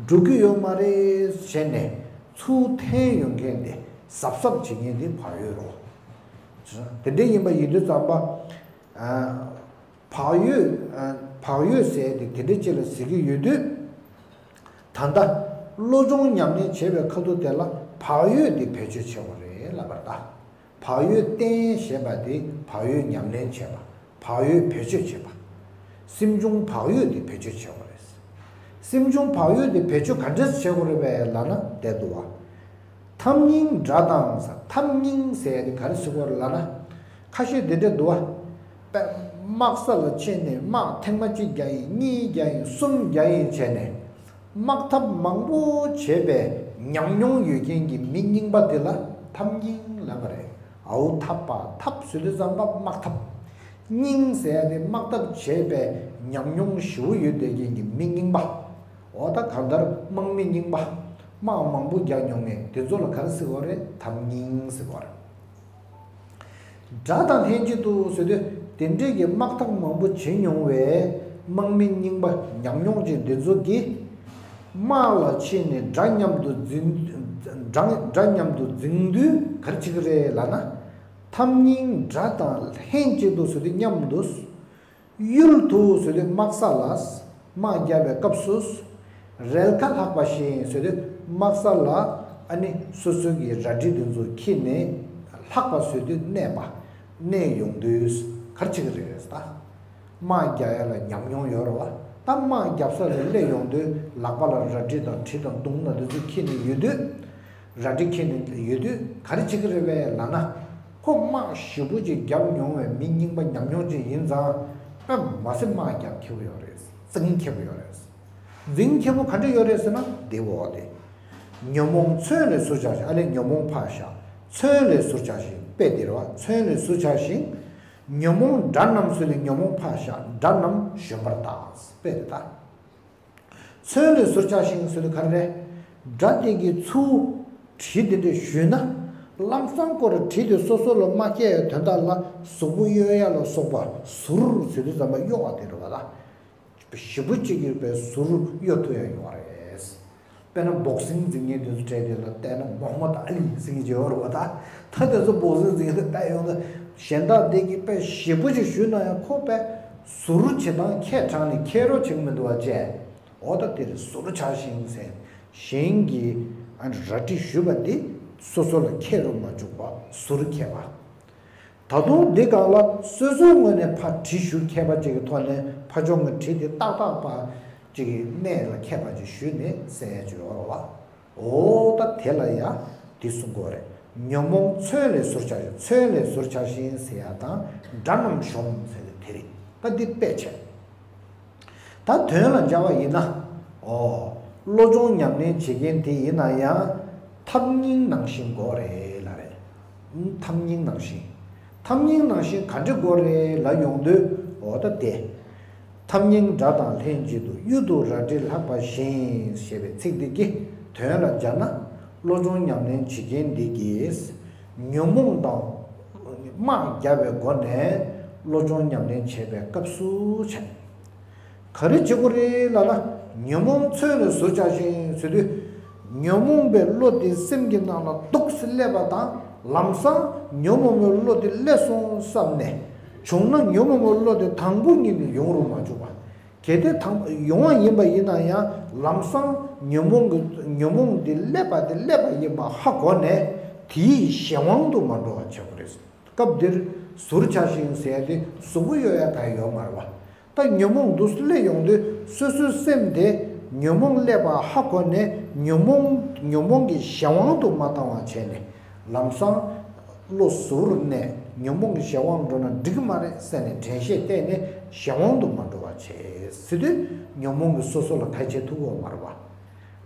འགྲོ་གི་ཡོད་མ་རེད་བྱས་ནས་ཚུར་འཐེན་ཡོང་མཁན་དེ་གཟབ་གཟབ་བྱེད་མཁན་དེ་བག་ཡོད་རེད་བ། དེ་འདྲ་ཡིན་པ་ཡིན་དུས་ཙམ་པ། ཨ། བག་ཡོད། ཨ། བག་ཡོད་ཟེར་དེ་དེ་འདྲ་ཅིག་ལ་ཟེར་གྱི་ཡོད་དུས། ད་ལྟ་བློ་སྦྱོང་ཉམས་ལེན་བྱེད་པའི་ཁ་ཐུག་དེ་ལ་བག་ཡོད་དེ་བེད་སྤྱོད་བྱེད་དགོས་རེད་ལབ་པ་རེད་ད། བག་ཡོད་བསྟེན་ཞེས་པ་དེ་བག་ཡོད་ཉམས་ལེན་བྱེད་པ། བག་ཡོད་བེད་སྤྱོད་བྱེད་པ། སེམས་བྱུང་བག་ཡོད་དེ་བེད་སྤྱོད་བྱེད་དགོས་རེད། སེམས་བྱུང་བག་ཡོད་དེ་བེད་སྤྱོད་ག་འདྲས་བྱེད་དགོས་རེད་པས་ལབ་ན་བསྡད་འདུག་བ། ཐམ་སྙིང་དགྲ་དང་ཟེར། ཐམ་སྙིང་ཟེར་ཡ་དེ་ག་རེ་ཟེར་དགོས་རེད་ལབ་ན། ཁ་ཤས་དེ་འདྲས་འདུག་བ། དཔེ་དམག་ས་ལ་ཕྱིན་ནས་དམག་ཐེངས་མ་གཅིག་རྒྱག་ཡིན། གཉིས་རྒྱག་ཡིན། གསུམ་རྒྱག་ཡིན་བྱས་ནས། དམག་འཐབ་མང་པོ་བྱས་པའི་ཉམས་མྱོང་ཡོད་མཁན་གྱི་མི་རྙིང་པ་དེ་ལ་ཐམ་སྙིང་ལབ་པ་རེད། འའུ་འཐབ་པ། འཐབ་ཟེར་དུས་ཙམ་པ་དམག་འཐབ། སྙིང་ཟེར་ཡ་དེ་དམག་འཐབ་བྱས་པའི་ཉམས་མྱོང་ཞེ་པོ་ཡོད་བསྡད་མཁན་གྱི་མི་རྙིང་པ། འོ་ད་གང་ལྟར་དམག་མི་རྙིང་པ། དམག་མང་པོ་རྒྱག་མྱོང་མཁན་དེ་ཚོ་ལ་ག་རེ་ཟེར་དགོས་རེད། ཐམ་སྙིང་ཟེར་དགོས་རེད། དགྲ་དང་ལྷན་ཅིག་ཏུ་ཟེར་དུས་དེ་འདྲས་ཀྱི་དམག་འཐབ་མང་པོ་བྱེད་མྱོང་བའི་དམག་མི་རྙིང་པ་ཉམས་མྱོང་ཅན་དེ་ཚོ་གིས། དམག་ལ་ཕྱིན་ནས་དགྲ་མཉམ་དུ་འཛིང་། དགྲ་དགྲ་མཉམ་དུ་འཛིང་དུས་ག་རེ་བྱེད་ཀྱི་རེད་ལབ་ན། ཐམ་སྙིང་དགྲ་དང་ལྷན་ཅིག་ཏུ་ཟེར་དུས་མཉམ་དུ། གཡུལ་དུ་ཟེར་དུས་དམག་ས་ལ། དམག་རྒྱག་པའི་སྐབས་སུ། རལ་ཁ་ལྷག་པ་བཞིན་ཟེར་དུས་དམག་ས་ལ་ཨ་ནི་སོ་སོ་གི་རལ་གྲི་དེ་ཚོ་འཁྱེར་ནས་ལྷག་པ་ཟེར་དུས་གནས་པ། གནས་ཡོང་དུས་ག་རེ་བྱེད་ཀྱི་རེད་ད། དམག་རྒྱག་ཡ་ལ་ཉམས་མྱོང་ཡོད་རེད་བ། ད་དམག་རྒྱབ་ས་ལ་སླེབས་ཡོང་དུས་ལག་པ་ལ་རལ་གྲི་དང་གྲི་དང་མདུང་དང་དེ་ཚོ་འཁྱེར་ནས་ཡོད་དུས། རལ་གྲི་འཁྱེར་ནས་ཡོད་དུས་ག་རེ་བྱེད་ཀྱི་རེད་པས་ལབ་ན། ཁོ་དམག་ཞེ་པོ་ཅིག་རྒྱབ་མྱོང་བའི་མི་རྙིང་པ་ཉམས་མྱོང་ཅན་ཡིན་ཙང་། དཔེ་མི་སྲིད་དམག་རྒྱག་མཁས་པོ་ཡོད་རེད། འཛིང་མཁས་པོ་ཡོད་རེད། འཛིང་མཁས་པོ་ག་འདྲ་ཡོད་རེད་ཟེར་ན་འདི་འོ་དེ། ཉོན་མོངས་མཚོན་ལས་ཟུར་བྱ་ཞིང་། ཨ་ལས་ཉོན་མོངས་ཕར་བཞག་མཚོན་ལས་ཟུར་བྱ་ཞིང་། དཔེ་འདི་རེད་བ། མཚོན་ལས་ཟུར་བྱ་ཞིང་། ཉོན་མོངས་དགྲ་རྣམས་ཟེར་ནས་ཉོན་མོངས་ཕར་བཞག་དགྲ་རྣམས་གཞོམ་པར་བརྟག་དཔེ་རེད་ད། མཚོན་ལས་ཟུར་བྱ་ཞིང་ཟེར་དུས་ག་རེ་རེད། དགྲ་དེ་གི་ཚུར་གྲི་དེ་འདྲས་གཞུས་ན། ལམ་སང་ཁོ་ར་གྲི་དེ་སོ་སོ་ལ་མ་སྐྱེས་ཡ་དོན་དག་ལ་གཟུགས་པོ་གཡོ་ཡ་ལ་སོགས་པ་ཟུར་ཟེར་དུས་ཙམ་པ་གཡོ་བ་དེ་རེད་བ་ད། ཞེ་པོ་ཅིག་གིས་པའི་ཟུར་གཡོ་ཐུབ་ཡ་ཡོང་བ་རེད། དཔེར་ན་བོག་སིང་འཛིན་མཁན་དེ་ཚོ་གྲས་དེ་ལ་བལྟས་ན་མོ་ཧམ་མད་ཨ་ལི་ཟེར་མཁན་ཅིག་ཡོད་རེད་བ། ད་ད་དེ་ཚོ་བོག་སིང་འཛིན་མཁན་དེ་བལྟས་ཡོང་ན་གཞན་དག་དེ་གིས་དཔེ་ཞེ་པོ་ཅིག་གཞུས་ན་ཡང་ཁོ་དཔེ་ཟུར་བྱེད་སྟངས་ཁྱད་དྲགས་ནས་ཁྱེད་རོགས་བྱེད་ཀྱི་མི་འདུག་བ་བྱས། འོ་ད་དེར་ཟུར་ཆགས་ཤིང་ཟེར། གཞན་གྱིས་ཨ་ནི་རལ་གྲི་གཞུས་པ་འདི་སོ་སོ་ལ་ཁྱེད་རུ་མ་བཅུག་པ་ཟུར་ཁྱེར་བ། ད་དུང་འདི་སྒང་ལ་སོ་སོའི་ངོས་ནས་ཕར་གྲི་གཞུ་མཁས་པ་ཅིག་གི་ཐོག་ནས་ཕར་ཕྱོགས་ཀྱི་གྲི་དེ་ཏག་ཏག་པ་ཅིག་གི་གནས་ལ་མཁས་པ་ཅིག་གཞུས་ནས་བསད་ཡ་ཅིག་ཡོད་རེད་བ། འོ་ད་དེ་ལ་ཡ་འདི་གསུང་གི་ཡོད་རེད། ཉོན་མོངས་མཚོན་ལས་ཟུར་ཆགས་ཤིང་། མཚོན་ལས་ཟུར་ཆགས་ཤིང་ཟེར་ཡ་དང་དགྲ་རྣམས་གཞོམ་ཟེར་ཏེ་དེ་རེད། ད་འདི་དཔེ་བྱས། ད་དོན་ལ་སྦྱར་བ་ཡིན་ན། ཨོ། བློ་སྦྱོང་ཉམས་ལེན་བྱེད་མཁན་དེ་ཡིན་ན་ཡང་ཐབས་སྙིང་ནང་བཞིན་དགོས་རེད་ལབ་རེད། ཨུམ། ཐབས་སྙིང་ནང་བཞིན། ཐབས་སྙིང་ནང་བཞིན་ག་འདྲ་དགོས་རེད་ལབ་ཡོང་དུས། འོ་ད་དེ། ཐབས་སྙིང་དགྲ་དང་ལྷན་ཅིག་ཏུ། གཡུལ་དུ་རལ་གྲི་ལྷགས་པ་བཞིན། ཞེས་པའི་ཚིག་འདི་གི་དོན་ལ་སྦྱར་ན། བློ་སྦྱོང་ཉམས་ལེན་བྱེད་མཁན་འདི་གིས་ཉོན་མོངས་དང་དམག་བརྒྱབ་པའི་སྒོ་ནས་བློ་སྦྱོང་ཉམས་ལེན་བྱེད་པའི་སྐབས་སུ་བྱས། ག་རེ་བྱེད་དགོས་རེད་ལབ་ན། ཉོན་མོངས་མཚོན་ལས་ཟུར་ཆགས་ཤིང་ཟེར་དུས། ཉོན་མོངས་པའི་བློ་དེ་སེམས་ཀྱི་ནང་ལ་སྡུག་སེ་སླེབས་པ་དང་། ལམ་སང་ཉོན་མོངས་པའི་བློ་དེ་སླེབས་སོང་བསམ་ནས། བྱུང་ན་ཉོན་མོངས་པའི་བློ་དེ་དང་པོ་ཉིད་ནས་ཡོང་རུ་མ་བཅུག་པ། གལ་ཏེ་དང་ཡོང་བ་ཡིན་པ་ཡིན་ན་ཡང་། ལམ་སང་ཉོན་མོངས་ཀྱི་ཉོན་མོངས་དེ་སླེབས་པ་དེ་སླེབས་པ་ཡིན་པ་ཧ་གོ་ནས། དེའི་གཞན་དབང་དུ་མ་འགྲོ་བ་བྱེད་དགོས་རེད། སྐབས་འདིར་ཟུར་ཆགས་ཤིང་ཟེར་ཡ་དེ་གཟུགས་པོ་གཡོ་ཡ་གང་ཡོད་མ་རེད་བ། ད་ཉོན་མོངས་འདུག་སླེབས་ཡོང་དུས་སོ་སོའི་སེམས་དེ་ཉོན་མོངས་སླེབས་པ་ཧ་གོ་ནས། ཉོན་མོངས་ཉོན་མོངས་ཀྱི་གཞན་དབང་དུ་མ་བཏང་བ་བྱས་ནས། ལམ་སང་བློ་ཟུར་ནས་ཉོན་མོངས་ཀྱི་གཞན་དབང་འགྲོ་ན་འགྲིག་གི་མ་རེད་ཟེར་ནས་དྲན་ཤེས་བསྟེན་ནས་གཞན་དབང་དུ་མ་འགྲོ་བ་བྱས་ཟེར་དུས། ཉོན་མོངས་ཀྱིས་སོ་སོ་ལ་ག་རེ་བྱེད་ཐུབ་ཀྱི་ཡོད་མ་རེད་བ།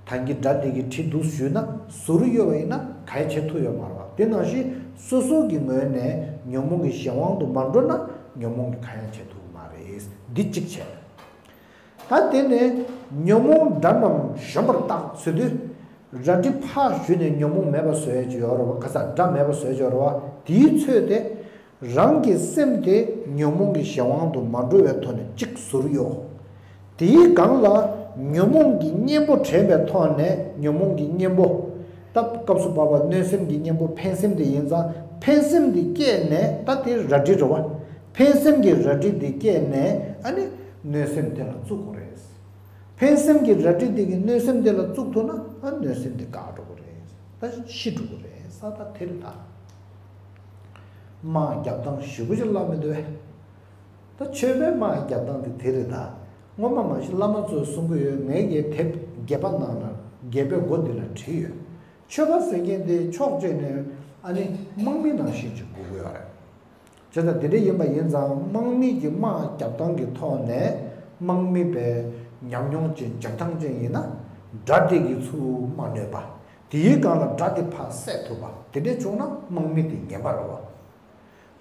ད་གིན་དགྲ་དེ་གིས་གྲི་འདུག་གཞུས་ན་ཟུར་གཡོ་བ་ཡིན་ན་ག་ཡང་བྱེད་ཐུབ་ཡོད་མ་རེད་བ། དེ་ནང་བཞིན་སོ་སོ་གི་ངོས་ནས་ཉོན་མོངས་ཀྱི་གཞན་དབང་དུ་མ་འགྲོ་ན་ཉོན་མོངས་ཀྱིས་ག་ཡང་བྱེད་ཐུབ་ཀྱི་མ་རེད། འདི་གཅིག་བྱས། ད་དེ་ནས་ཉོན་མོངས་དགྲ་རྣམས་གཞོམ་པར་བརྟག་ཟེར་དུས། རལ་གྲི་ཕར་གཞུས་ནས་ཉོན་མོངས་མེད་པ་བཟོ་ཡ་ཅིག་ཡོད་རེད་བ། ག་ས་དགྲ་མེད་པ་བཟོ་ཡ་ཅིག་ཡོད་རེད་བ། དེའི་ཚོད་དེ། རང་གི་སེམས་དེ་ཉོན་མོངས་ཀྱི་གཞན་དབང་དུ་མ་འགྲོ་བའི་ཐོག་ནས་གཅིག་ཟུར་གཡོ། དེའི་སྒང་ལ་ཉོན་མོངས་ཀྱི་གཉེན་པོ་དྲན་པའི་ཐོག་ནས། ཉོན་མོངས་ཀྱི་གཉེན་པོ། ད་སྐབས་སུ་བབ་པ་གནོད་སེམས་ཀྱི་གཉེན་པོ་ཕན་སེམས་དེ་ཡིན་ཙང་། ཕན་སེམས་དེ་སྐྱེས་ནས། ད་དེ་རལ་གྲི་རེད་བ། ཕན་སེམས་ཀྱི་རལ་གྲི་དེ་སྐྱེས་ནས། ཨ་ནི་གནོད་སེམས་དེ་ལ་བཙུགས་དགོས་རེད། ཕན་སེམས་ཀྱི་རལ་གྲི་དེ་གིས་གནོད་སེམས་དེ་ལ་བཙུགས་ཐུབ་ན། ཨ་གནོད་སེམས་དེ་འགག་འགྲོ་གི་རེད། ད་ཤི་འགྲོ་གི་རེད། ས་ད་དེ་རེད་ད། དམག་རྒྱབ་སྟངས་ཞེ་པོ་ཅིག་ལབ་མི་འདུག་བས། ད་ཆོས་པའི་དམག་རྒྱབ་སྟངས་དེ་དེ་རེད་ད། སྔོན་མ་མ་གཞི་བླ་མ་ཚོས་གསུང་གི་ཡོད། ངའི་གི་དེབ་བརྒྱད་པ་ནང་ལ། བརྒྱད་པའི་སྒོ་འདི་ལ་བྲིས་ཡོད། ཆོས་པ་ཟེར་མཁན་དེ་ཕྱོགས་གཅིག་ནས་ཨ་ནི་དམག་མི་ནང་བཞིན་ཅིག་དགོས་ཀྱི་ཡོད་རེད། བྱས་ཙང་དེ་འདྲ་ཡིན་པ་ཡིན་ཙང་། དམག་མི་གི་དམག་རྒྱབ་སྟངས་ཀྱི་ཐོག་ནས་དམག་མི་དཔེ་ཉམས་མྱོང་ཅན་འཇོན་ཐང་ཅན་ཡིན་ན། དགྲ་དེ་གིས་ཚུར་མ་གནོད་པ། དེའི་སྒང་ལ་དགྲ་དེ་ཕར་བསད་ཐུབ་པ། དེ་འདྲ་བྱུང་ན་དམག་མི་དེ་ངན་པ་རེད་བ།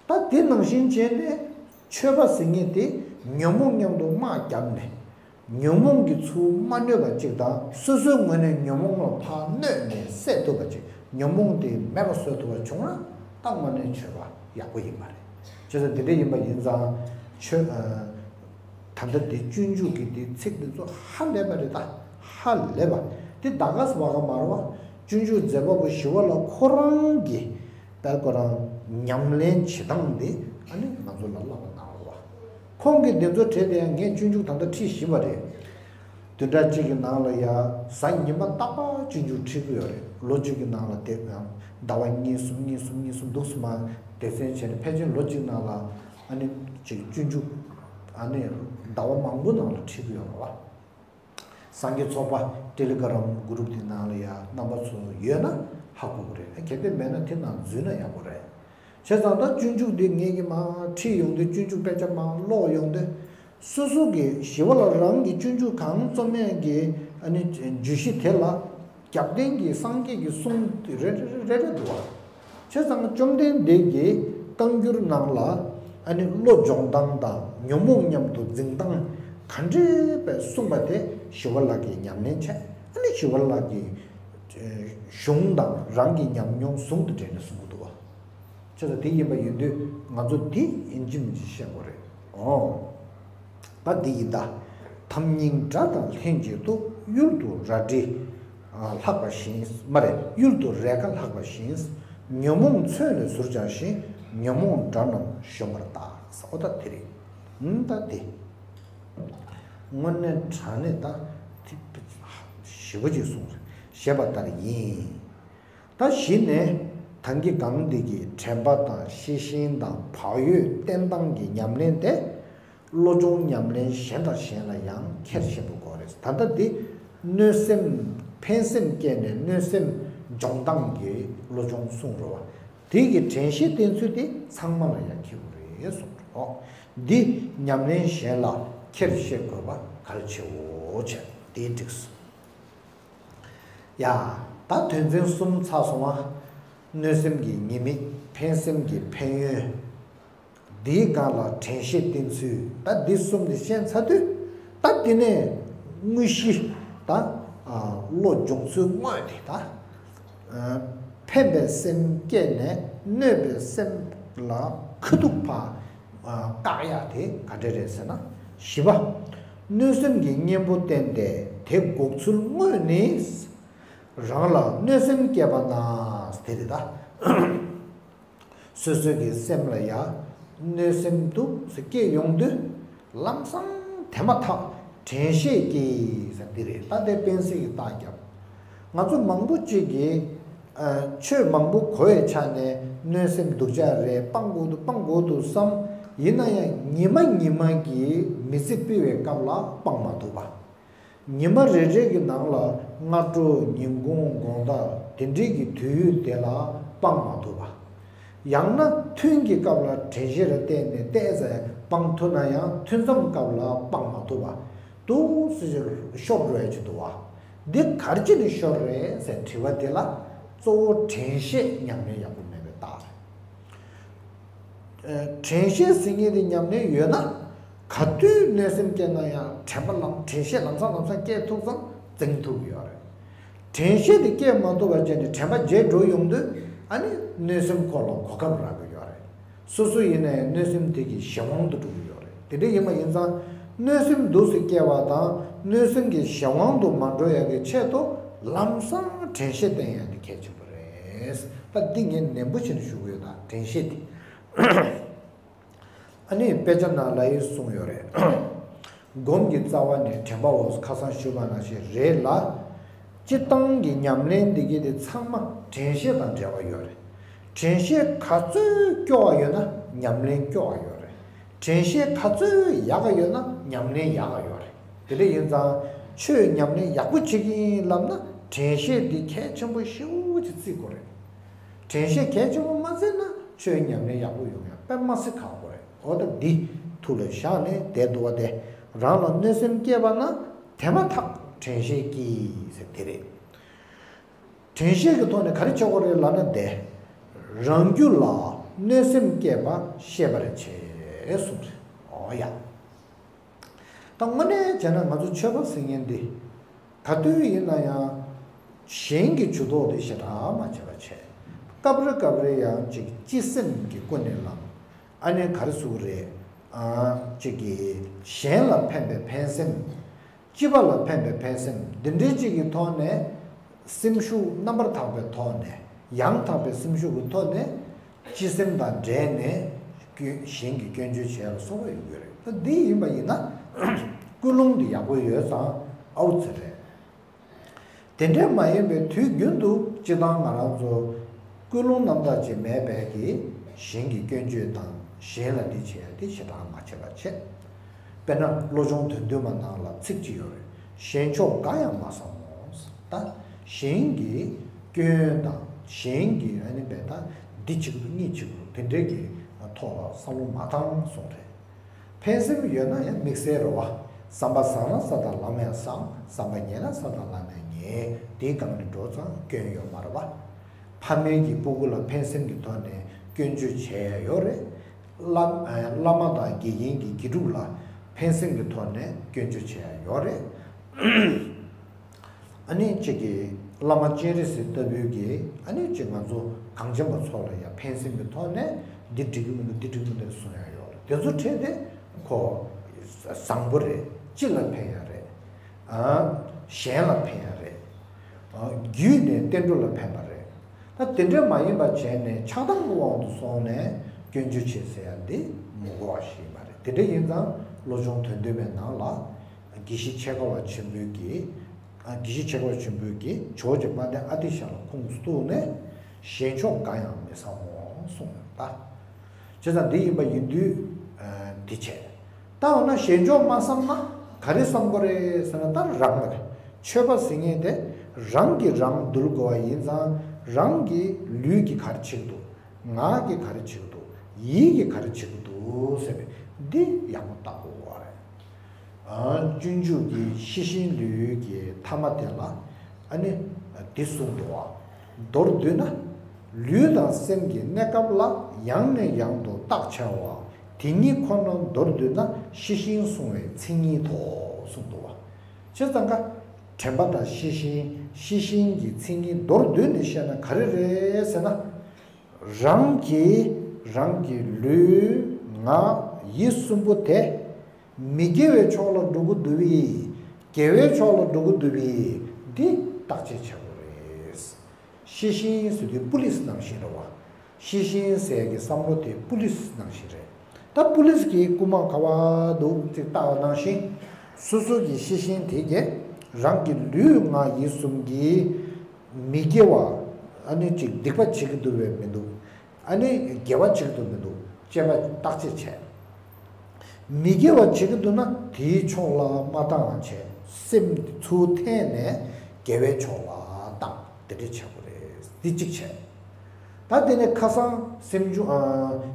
ད་དེ་ནང་བཞིན་བྱས་ནས་ཆོས་པ་ཟེར་མཁན་དེ་ཉོན་མོངས་མཉམ་དུ་དམག་བརྒྱབ་ནས། ཉོན་མོངས་ཀྱིས་ཚུར་མ་གནོད་པ་གཅིག་དང་། སོ་སོའི་ངོས་ནས་ཉོན་མོངས་ལ་ཕར་གནོད་ནས་བསད་ཐུབ་པ་ཅིག་ཉོན་མོངས་དེ་མེད་པ་བཟོ་ཐུབ་པ་བྱུང་ན། ད་དངོས་གནས་ཆོས་པ་ཡག་པོ་ཡིན་པ་རེད། བྱས་ཙང་དེ་འདྲ་ཡིན་པ་ཡིན་ཙང་། ཆོས། ཨ། ད་ལྟ་འདི་སྤྱོད་འཇུག་གི་འདི་ཚིག་འདི་ཚོ་ཧ་ལས་པ་རེད་ད། ཧ་ལས་པ། འདི་ད་ག་ཟེ་བ་ག་མ་རེད་བ། སྤྱོད་འཇུག་མཛད་པ་པོ་ཞི་བ་ལྷ་ཁོ་རང་གིས་དཔལ་ཁོ་རང་ཉམས་ལེན་བྱེད་སྟངས་འདི་ཨ་ནི་ང་ཚོ་ལ་བསླབ་པ་གནང་བ། ཁོང་གིས་འདི་ཚོ་བྲིས་དེ་ཡང་ངས་སྤྱོད་འཇུག་ད་ལྟ་ཁྲིད་བཞིན་པ་རེད། བདུན་ཕྲག་གཅིག་གི་ནང་ལ་ཡ་གཟའ་ཉི་མ་རྟག་པར་སྤྱོད་འཇུག་ཁྲིད་ཀྱི་ཡོད་རེད། ལོ་གཅིག་གི་ནང་ལ་དེ་ཡང་ཟླ་བ་གཉིས་གསུམ་གཉིས་གསུམ་གཉིས་གསུམ་འདུག་སེ་མར་སྡེ་ཚན་བྱས་ནས། ཕལ་ཆེར་ལོ་གཅིག་ནང་ལ་ཨ་ནི་ཅིག་སྤྱོད་འཇུག་ཨ་ནི་ཟླ་བ་མང་པོ་ནང་ལ་ཁྲིད་ཀྱི་ཡོད་རེད་བ། སངས་རྒྱས་ཚོགས་པ་ཊེ་ལི་གྷ་རམ་གུ་རུབ་དེ་ནང་ལ་ཡ་རྣམ་པ་ཚོ་ཡོད་ན་ཧ་གོ་གི་རེད། གལ་ཏེ་མེད་ན་དེ་ནང་འཛུལ་ན་ཡག་པོ་རེད། བྱས་ཙང་ད་སྤྱོད་འཇུག་འདི་ངེད་ཀྱིས་མར་ཁྲིད་ཡོང་དུས། སྤྱོད་འཇུག་དཔེ་ཆ་མར་ཀློག་ཡོང་དུས། སོ་སོ་གི་ཞི་བ་ལྷ་རང་གི་སྤྱོད་འཇུག་གང་རྩོམ་ཡས་ཀྱི་ཨ་ནི་བརྗོད་གཞི་དེ་ལ་རྒྱབ་རྟེན་གྱི་སངས་རྒྱས་ཀྱི་གསུང་རེ་རེ་རེ་རེ་འདུག་བ། བྱས་ཙང་བཅོམ་ལྡན་འདས་ཀྱིས་བསྐང་འགྱུར་ནང་ལ་ཨ་ནི་བློ་སྦྱོང་སྟངས་དང་ཉོན་མོངས་མཉམ་དུ་འཛིང་སྟངས་ག་འདྲས་པས་གསུངས་པ་དེ་ཞི་བ་ལྷ་གིས་ཉམས་ལེན་བྱས། ཨ་ནི་ཞི་བ་ལྷ་གི་གཞུང་དང་རང་གི་ཉམས་མྱོང་ཟུང་དུ་འབྲེལ་ནས་གསུང་གི་འདུག་བ། བྱས་ཙང་དེ་ཡིན་པ་ཡིན་དུས་ང་ཚོ་འདི་ཡིན་གཅིག་མིན་གཅིག་ཤེས་དགོས་རེད། ཨོ། ད་འདི་ཡིན་ད། ཐབས་སྙིང་དགྲ་དང་ལྷན་ཅིག་ཏུ། གཡུལ་དུ་རལ་གྲི་ ལྷག་པ་བཞིན། མ་རེད། གཡུལ་དུ་རེས་འགའ་ལྷག་པ་བཞིན། ཉོན་མོངས་མཚོན་ལས་ཟུར་སྦྱངས་ཤིང་། ཉོན་མོངས་དགྲ་རྣམས་གཞོམ་པར་བརྟག། ཨོ་ད་དེ་རེད། ཨུམ་ད་དེ། དངོས་གནས་དྲང་གནས་ད་དེ་ཞེ་པོ་ཅིག་གསུངས་རེད། ཞེས་པ་ལྟར་ཡིན། ད་གཞི་ནས་ད་གིན་གང་འདི་གི་དྲན་པ་དང་ཤེས་བཞིན་དང་བག་ཡོད་བསྟེན་སྟངས་ཀྱི་ཉམས་ལེན་དེ། བློ་སྦྱོང་ཉམས་ལེན་གཞན་དང་གཞན་ལ་ཡང་ཁྱེར་ཤེས་པ་དགོས་རེད། ད་ལྟ་འདི་གནོད་སེམས་ཕན་སེམས་སྐྱེས་ནས་གནོད་སེམས་སྦྱོང་སྟངས་ཀྱི་བློ་སྦྱོང་གསུངས་རེད་བ། དེ་གི་དྲན་ཤེས་བསྟེན་ཚུལ་དེ་ཚང་མ་ལ་ཡང་ཁྱེར་དགོས་རེད་གསུངས་རེད། འོ་འདི་ཉམས་ལེན་གཞན་ལ་ཁྱེར་ཤེས་དགོས་པ་གལ་ཆེའོ་བྱས། དེ་འགྲིག་སོང་། ཡ། ད་དོན་ཚན་གསུམ་ཚར་སོང་བ། གནོད་སེམས་ཀྱི་ཉེས་དམིགས། ཕན་སེམས་ཀྱི་ཕན་ཡོན། འདིའི་སྒང་ལ་དྲན་ཤེས་བསྟེན་ཚུལ། ད་འདི་གསུམ་དེ་ཤེས་ཚར་དུས། ད་འདི་ནས་དངོས་གཞི་ད་བློ་སྦྱོང་ཚུལ་དངོས་དེ་ད། ཕན་པའི་སེམས་སྐྱེས་ནས་གནོད་པའི་སེམས་ལ་ཁ་ཐུག་ཕར་བཀག་ཡག་དེ་ག་འདྲ་རེད་ཟེར་ན། བཞི་པ། གནོད་སེམས་ཀྱི་གཉེན་པོ་བསྟེན་ཏེ་དེ་འགོག་ཚུལ་དངོས་ནི། རང་ལ་གནོད་སེམས་སྐྱེས་པ་ན། དེ་རེད་ད། སོ་སོ་གི་སེམས་ལ་ཡ་གནོད་སེམས་འདུག་ཟེར་སྐྱེས་ཡོང་དུས། ལམ་སང་དེ་མ་ཐག་དྲན་ཤེས་ཀྱིས་ཟེར་འདི་རེད། ད་དེ་སྤེན་སྲིད་ཀྱི་རྟགས་རྒྱབ། ང་ཚོ་མང་པོ་ཅིག་གིས་ཨ་ཆོས་མང་པོ་གོ་བའི་ཆ་ནས་གནོད་སེམས་སྡུག་ཅག་རེད། སྤང་དགོས་འདུག་སྤང་དགོས་འདུག་བསམ། ཡིན་ན་ཡང་ཉི་མ་ཉི་མ་གི་མི་ཚེ་སྤེལ་བའི་སྐབས་ལ་སྤང་མ་ཐུབ་པ། ཉི་མ་རེ་རེ་གི་ནང་ལ་སྔ་དྲོ་ཉིན་གུང་དགོང་དག་དེ་འདྲའི་གི་དུས་ཡུན་དེ་ལ་སྤང་མ་ཐུབ་པ། ཡང་ན་ཐུན་གྱི་སྐབས་ལ་དྲན་ཤེས་ར་བསྟེན་ནས་བལྟས་ཚེ་སྤང་ཐུབ་ན་ཡང་ཐུན་མཚམས་སྐབས་ལ་སྤང་མ་ཐུབ་པ། འདུག་སེ་ཤོར་འགྲོ་ཡ་ཅིག་འདུག་བ། འདི་ག་རེ་བྱས་ནས་ཤོར་རེད་ཟེར་དྲི་བ་དེ་ལ་གཙོ་བོ་དྲན་ཤེས་ཉམས་ལེན་ཡག་པོ་མེད་པའི་རྟགས་རེད། དྲན་ཤེས་ཟེར་མཁན་དེ་ཉམས་ལེན་ཡོད་ན། ག་དུས་གནོད་སེམས་སྐྱེས་ན་ཡང་དྲན་པ་ལམ་དྲན་ཤེས་ལམ་སང་ལམ་སང་སྐྱེས་ཐུབ་ཙང་འཛིན་ཐུབ་ཀྱི་ཡོད་རེད། དྲན་ཤེས་དེ་སྐྱེས་མ་ཐུབ་པ་བྱས་ནས་དྲན་པ་བརྗེད་འགྲོ་ཡོང་དུས། ཨ་ནི་གནོད་སེམས་ཁོ་ལ་གོ་སྐབས་རག་གི་ཡོད་རེད། སོ་སོ་ཡིན་ན་ཡང་གནོད་སེམས་དེ་གི་གཞན་དབང་དུ་འགྲོ་གི་ཡོད་རེད། དེ་འདྲ་ཡིན་པ་ཡིན་ཙང་། གནོད་སེམས་འདུག་སེ་སྐྱེ་བ་དང་གནོད་སེམས་ཀྱི་གཞན་དབང་དུ་མ་འགྲོ་ཡ་གི་ཆེད་དུ་ལམ་སང་དྲན་ཤེས་བསྟེན་ཡ་དེ་གལ་ཆེན་པོ་རེད། ད་འདི་ངས་ནན་པོ་བྱས་ནས་ཞུ་གི་ཡོད། ད་དྲན་ཤེས་དེ། ཨ་ནི་དཔེ་ཆ་ནང་ལ་ཡིས་གསུངས་ཡོད་རེད། སྒོམ་གྱི་རྩ་བ་ནི་དྲན་པའོ། ཁ་སང་ཞུས་པ་ནང་བཞིན་རེད་ལ། སྤྱིར་བཏང་གི་ཉམས་ལེན་འདི་གའི་དེ་ཚང་མ་དྲན་ཤེས་དང་འབྲེལ་བ་ཡོད་རེད། དྲན་ཤེས་ག་ཚོད་སྐྱོ་བ་ཡོད་ན་ཉམས་ལེན་སྐྱོ་བ་ཡོད་རེད། དྲན་ཤེས་ག་ཚོད་ཡག་ག་ཡོད་ན་ཉམས་ལེན་ཡག་ག་ཡོད་རེད། དེ་འདྲ་ཡིན་ཙང་ཆོས་ཉམས་ལེན་ཡག་པོ་བྱེད་ཀྱི་ཡིན་ལབ་ན་དྲན་ཤེས་འདི་གལ་ཆེན་པོ་ཞེ་པོ་ཅིག་བརྩི་དགོས་རེད། དྲན་ཤེས་གལ་ཆེན་པོ་མ་བརྩི་ན་ཆོས་ཉམས་ལེན་ཡག་པོ་ཡོང་ཡ་དཔེ་མ་སྲིད་ཁག་པོ་རེད། འོ་ད་འདི་ཐུགས་ལ་བཞག་ནས་བསྡད་འདུག་བ། དེ་རང་ལ་གནོད་སེམས་སྐྱེས་པ་ན་དེ་མ་ཐག་དྲན་ཤེས་ཀྱིས་ཟེར་དེ་རེད། དྲན་ཤེས་ཀྱི་ཐོག་ནས་ག་རེ་བྱེད་དགོས་རེད་ལབ་ན། དེ་རང་རྒྱུད་ལ་གནོད་སེམས་སྐྱེས་པ་ཤེས་པར་བྱེད་གསུངས་རེད། འོ་ཡ། ད་དངོས་གནས་བྱས་ན་ང་ཚོ་ཆོས་པ་ཟེར་མཁན་འདི་ག་དུས་ཡིན་ན་ཡང་གཞན་གྱི་ཇུས་གཏོགས་དེ་ཞེ་དྲག་མ་བྱེད་པ་བྱས། སྐབས་རེ་སྐབས་རེ་ཡང་ཅིག་སྤྱི་སེམས་ཀྱི་ཀུན་ནས་བསླངས། ཨ་ནི་ག་རེ་ཟེར་དགོས་རེད། ཨ་ཅིག་གིས་གཞན་ལ་ཕན་པའི་ཕན་སེམས། སྤྱི་པ་ལ་ཕན་པའི་ཕན་སེམས་འདི་འདྲའི་ཅིག་གི་ཐོག་ནས། སེམས་ཤུགས་རྣམ་པར་དག་པའི་ཐོག་ནས། ཡང་དག་པའི་སེམས་ཤུགས་ཀྱི་ཐོག་ནས། སྤྱི་སེམས་དང་འབྲེལ་ནས་སྐྱོན་གཞན་གྱི་སྐྱོན་བརྗོད་བྱས་ལ་སོགས་པ་ཡོང་གི་རེད། ད་འདི་ཡིན་པ་ཡིན་ན་ཀུན་སློང་འདི་ཡག་པོ་ཡོད་ཙང་ཨའུ་ཙི་རེད། དེ་འདྲས་མ་ཡིན་པའི་དུས་རྒྱུན་དུ་སྤྱི་བཏང་ང་རང་ཚོ་ཀུན་སློང་རྣམ་དག་ཅིག་མེད་པས་ཀྱི་གཞན་གྱི་སྐྱོན་བརྗོད་དང་གཞན་ལ་འདི་བྱས་ཏེ་ཞེ་དྲག་མ་བྱེད་པ་བྱེད། དཔེར་ན་བློ་སྦྱོང་དོན་བདུན་མ་ནང་ལ་ཚིག་ཅིག་ཡོད་རེད། གཞན་ཕྱོགས་འགའ་ཡང་མ་བསམ་མོ། ད་གཞན་གྱི་སྐྱོན་དང་གཞན་གྱི་ཨ་ནི་བས་ད་འདི་བྱེད་ཀྱི་འདུག་གཉིས་བྱེད་ཀྱི་འདུག་དེ་འདྲའི་གི་ཐོག་ལ་བསམ་བློ་མ་བཏང་གསུངས་རེད། ཕན་སེམས་ཡོད་ན་ཡང་དམིགས་བསལ་རེད་བ། བསམ་པ་བཟང་ན་ས་དང་ལམ་ཡང་བཟང་། བསམ་པ་ཉེས་ན་ས་དང་ལམ་ཡང་ཉེས། དེའི་སྒང་ནས་འགྲོ་ཙང་སྐྱོན་ཡོད་མ་རེད་བ། ཕ་མེས་ཀྱི་སྤུ་གུ་ལ་ཕན་སེམས་ཀྱི་ཐོག་ནས་སྐྱོན་བརྗོད་བྱས་ཡ་ཡོད་རེད། བླ་ཨ་བླ་མ་དང་དགེ་རྒན་གྱི་དགེ་ཕྲུག་ལ་ཕན་སེམས་ཀྱི་ཐོག་ནས་སྐྱོན་བརྗོད་བྱས་ཡ་ཡོད་རེད། ཨ་ནི་གཅིག་གིས་བླ་མ་སྤྱན་རས་གཟིགས་ལྟ་བུའི་གིས་ཨ་ནི་གཅིག་ང་ཚོ་གངས་ཅན་པ་ཚོ་ལ་ཡང་ཕན་སེམས་ཀྱི་ཐོག་ནས་འདི་འགྲིག་གི་མི་འདུག་འདི་འགྲིག་གི་མི་འདུག་གསུང་ཡ་ཡོད་རེད། དེ་ཚོ་ཁྲིད་དེ་ཁོ་བཟང་པོ་རེད། སྤྱི་ལ་ཕན་ཡ་རེད། ཨ་གཞན་ལ་ཕན་ཡ་རེད། བརྒྱུད་ནས་བསྟན་འགྲོ་ལ་ཕན་པ་རེད། ད་དེ་འདྲ་མ་ཡིན་པ་བྱས་ནས་ཆགས་སྡང་གི་དབང་དུ་སོང་ནས་སྐྱོན་བརྗོད་བྱེད་ཟེར་ཡ་འདི་མི་དགོས་པ་ཞིག་ཡིན་པ་རེད། དེ་འདྲ་ཡིན་ཙང་བློ་སྦྱོང་དོན་བསྡུས་པའི་ནང་ལ་དགེ་བཤེས་ཆེ་དགའ་བ་ཆེན་པོས་ཀྱིས། དགེ་བཤེས་ཆེ་དགའ་བ་ཆེན་པོས་ཀྱིས་ཇོ་བོ་རྗེ་དཔལ་ལྡན་ཨ་ཏི་ཤ་ལ་ཁུངས་གཏུགས་ནས་གཞན་ཕྱོགས་འགའ་ཡང་མི་བསམ་མོ་གསུངས་ཡོད་ད། བྱས་ཙང་འདི་ཡིན་པ་ཡིན་དུས་འདི་བྱས། ད་འོ་ན་གཞན་ཕྱོགས་མ་བསམ་ན་ག་རེ་བསམ་དགོས་རེད་ཟེར་ན། ད་རང་རེད། ཆོས་པ་ཟེར་མཁན་དེ་རང་གིས་རང་འདུལ་དགོས་པ་ཡིན་ཙང་། རང་གི་ལུས་ཀྱིས་ག་རེ་བྱེད་ཀྱི་འདུག་ངག་གིས་ག་རེ་བྱེད་ཀྱི་འདུག་ཡིད་ཀྱིས་ག་རེ་བྱེད་ཀྱི་འདུག་ཟེར་བའི་འདི་ཡག་པོ་བརྟག་དགོས་པ་རེད། སྤྱོད་འཇུག་གི་ཤེས་བཞིན་ལུས་ཀྱི་ཐ་མ་དེ་ལ་ཨ་ནི་འདི་གསུངས་འདུག་བ། མདོར་བསྡུས་ན། ལུས་དང་སེམས་ཀྱི་གནས་སྐབས་ལ་ཡང་ནས་ཡང་དུ་བརྟག་བྱ་བ། དེ་ཉིད་ཁོ་ན་མདོར་བསྡུས་ན་ཤེས་བཞིན་བསྲུང་བའི་མཚན་ཉིད་དོ་གསུངས་འདུག་བ། བྱས་ཙང་ཀ་དྲན་པ་དང་ཤེས་བཞིན། ཤེས་བཞིན་གྱི་མཚན་ཉིད་མདོར་བསྡུས་ནས་བཤད་ན་ག་རེ་རེད་ཟེར་ན། རང་གི་རང་གི་ལུས་ངག་ཡིད་གསུམ་པོ་དེ་མི་དགེ་བའི་ཕྱོགས་ལ་འགྲོ་གི་འདུག་བས། དགེ་བའི་ཕྱོགས་ལ་འགྲོ་གི་འདུག་བས། འདི་བརྟག་དཔྱད་བྱ་དགོས་རེད། ཤེས་བཞིན་ཟེར་དུས་པུ་ལིས་ནང་བཞིན་རེད་བ། ཤེས་བཞིན་ཟེར་གྱི་བསམ་བློ་དེ་པུ་ལིས་ནང་བཞིན་རེད། ད་པུ་ལིས་ཀྱི་རྐུ་མ་ག་བ་འདུག་ཅེས་བལྟ་བ་ནང་བཞིན། སོ་སོ་གི་ཤེས་བཞིན་དེ་གས་རང་གི་ལུས་ངག་ཡིད་གསུམ་གྱིས་མི་དགེ་བ། ཨ་ནི་ཅིག་སྡིག་པ་བྱེད་ཀྱི་འདུག་བས་མི་འདུག་ཨ་ནི་དགེ་བ་བྱེད་ཀྱི་འདུག་མི་འདུག་ཅེས་པ་བརྟག་དཔྱད་བྱས། མི་དགེ་བ་བྱེད་ཀྱི་འདུག་ན་དེའི་ཕྱོགས་ལ་མ་བཏང་བ་བྱས། སེམས་ཚུར་འཐེན་ནས་དགེ་བའི་ཕྱོགས་ལ་བཏང་། དེ་འདྲ་བྱེད་དགོས་རེད། འདི་གཅིག་བྱས། ད་དེ་ནས་ཁ་སང་སེམས་བྱུང་ཨ།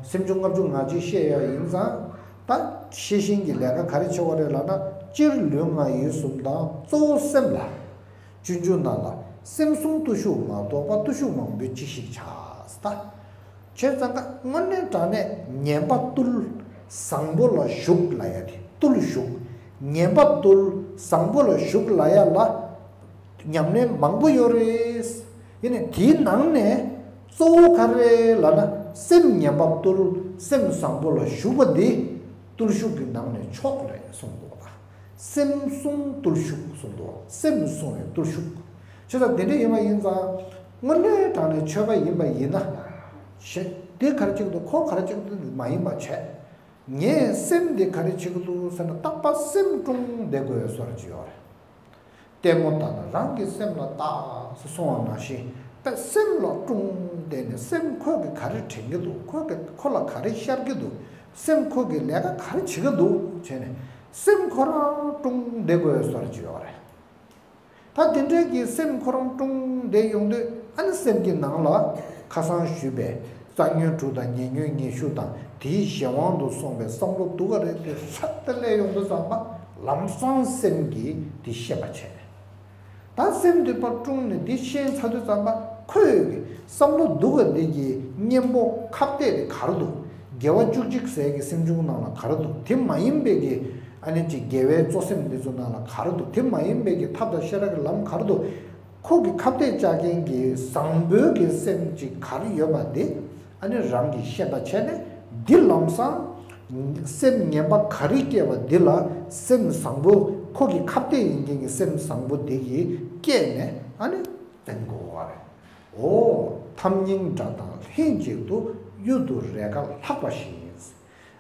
སེམས་བྱུང་ལྔ་བཅུ་ང་གཅིག་བཤད་ཡ་ཡིན་ཙང་། ད་ཤེས་བཞིན་གྱི་ལས་ཀ་ག་རེ་བྱེད་དགོས་རེད་ལབ་ན། སྤྱིར་ལུས་ངག་ཡིད་གསུམ་དང་གཙོ་བོ་སེམས་ལ། སྤྱོད་འཇུག་ནང་ལ་སེམས་བསྲུང་བརྟུལ་ཞུགས་མ་གཏོགས་པ། བརྟུལ་ཞུགས་མང་པོས་ཅི་ཞིག་བྱ། ད་བྱས་ཙང་ཀ་དངོས་གནས་དྲང་གནས་ཉན་པ་བརྟུལ། བཟང་པོ་ལ་ཞུགས་ལབ་ཡ་དེ་བརྟུལ་ཞུགས། ཉན་པ་བརྟུལ། བཟང་པོ་ལ་ཞུགས་ལབ་ཡ་ལ་ཉམས་ལེན་མང་པོ་ཡོད་རེད། ཡིན་ནའི་དེའི་ནང་ནས་གཙོ་བོ་ག་རེ་ལབ་ན། སེམས་ཉན་པ་བརྟུལ། སེམས་བཟང་པོ་ལ་ཞུགས་པ་འདི་བརྟུལ་ཞུགས་ཀྱི་ནང་ནས་མཆོག་རེད་གསུངས་འདུག་ད། སེམས་བསྲུང་བརྟུལ་ཞུགས་གསུངས་འདུག་སེམས་བསྲུང་བའི་བརྟུལ་ཞུགས། བྱས་ཙང་དེ་འདྲ་ཡིན་པ་ཡིན་ཙང་། དངོས་གནས་དྲང་གནས་ཆོས་པ་ཡིན་པ་ཡིན་ན། ཞེ། དེ་ག་རེ་བྱེད་ཀྱི་འདུག་ཁོ་ག་རེ་བྱེད་ཀྱི་འདུག་མ་ཡིན་པ་བྱས། ངས་སེམས་འདི་ག་རེ་བྱེད་ཀྱི་འདུག་ཟེར་ན། རྟག་པར་སེམས་ཀྲུང་བསྡད་དགོས་པའི་བཟོ་འདྲ་ཅིག་ཡོད་རེད། ལྟད་མོ་ལྟ་ན་རང་གི་སེམས་ལ་ལྟ་ཟེར་གསུངས་པ་ནང་བཞིན། དཔེ་སེམས་ལ་ཀྲུང་བསྡད་ནས་སེམས་ཁོ་གིས་ག་རེ་དྲན་གྱི་འདུག་ཁོ་གིས་ཁོ་ལ་ག་རེ་ཤར་གྱི་འདུག་སེམས་ཁོ་གིས་ལས་ཀ་ག་རེ་བྱེད་ཀྱི་འདུག་བྱས་ནས་སེམས་ཁོ་རང་ཀྲུང་བསྡད་དགོས་པའི་བཟོ་འདྲ་ཅིག་ཡོད་རེད། ད་དེ་འདྲའི་གི་སེམས་ཁོ་རང་ཀྲུང་བསྡད་ཡོང་དུས། ཨ་ནི་སེམས་ཀྱི་ནང་ལ་ཁ་སང་ཞུས་པའི་རྩ་ཉོན་དྲུག་དང་ཉེ་ཉོན་ཉི་ཤུ་དང་། དེའི་གཞན་དབང་དུ་སོང་བའི་བསམ་བློ་སྡུག་ག་རེ་དེ་ཧྲག་ཏུ་སླེབས་ཡོང་དུས་ཙམ་པ། ལམ་སང་སེམས་ཀྱིས་དེ་ཤེས་པ་བྱས། ད་སེམས་འདི་པར་ཀྲུང་ནས་འདི་ཤེས་ཚར་དུས་ཙམ་པ། ཁོས་བསམ་བློ་སྡུག་ག་འདི་གི་གཉེན་པོ་ཁ་གཏད་དེ་ག་རེ་འདུག་དགེ་བ་བཅུ་གཅིག་ཟེར་གྱི་སེམས་བྱུང་ནང་ལ་ག་རེ་འདུག་དེ་མ་ཡིན་པའི་གི་ཨ་ནི་ཅིག་དགེ་བའི་གཙོ་སེམས་འདི་ཚོ་ནང་ལ་ག་རེ་འདུག་དེ་མ་ཡིན་པའི་གི་ཐབས་དང་ཤེས་རབ་ཀྱི་ལམ་ག་རེ་འདུག་ཁོ་གི་ཁ་གཏད་བཅག་མཁན་གྱི་བཟང་པོའི་གི་སེམས་ཅིག་ག་རེ་ཡོད་པ་འདི། ཨ་ནི་རང་གིས་ཤེས་པ་བྱས་ནས། འདི་ལམ་སང་སེམས་ངན་པ་ག་རེ་སྐྱེས་པ་འདི་ལ་སེམས་བཟང་པོ། ཁོ་གི་ཁ་གཏད་ཡིན་མཁན་གྱི་སེམས་བཟང་པོ་འདི་གིས་བསྐྱེད་ནས་ཨ་ནི་བསྟེན་དགོས་པ་རེད། འོ། ཐམ་སྙིང་དགྲ་དང་ལྷན་ཅིག་ཏུ། གཡུལ་དུ་རེས་འགའ་ལྷགས་པ་བཞིན།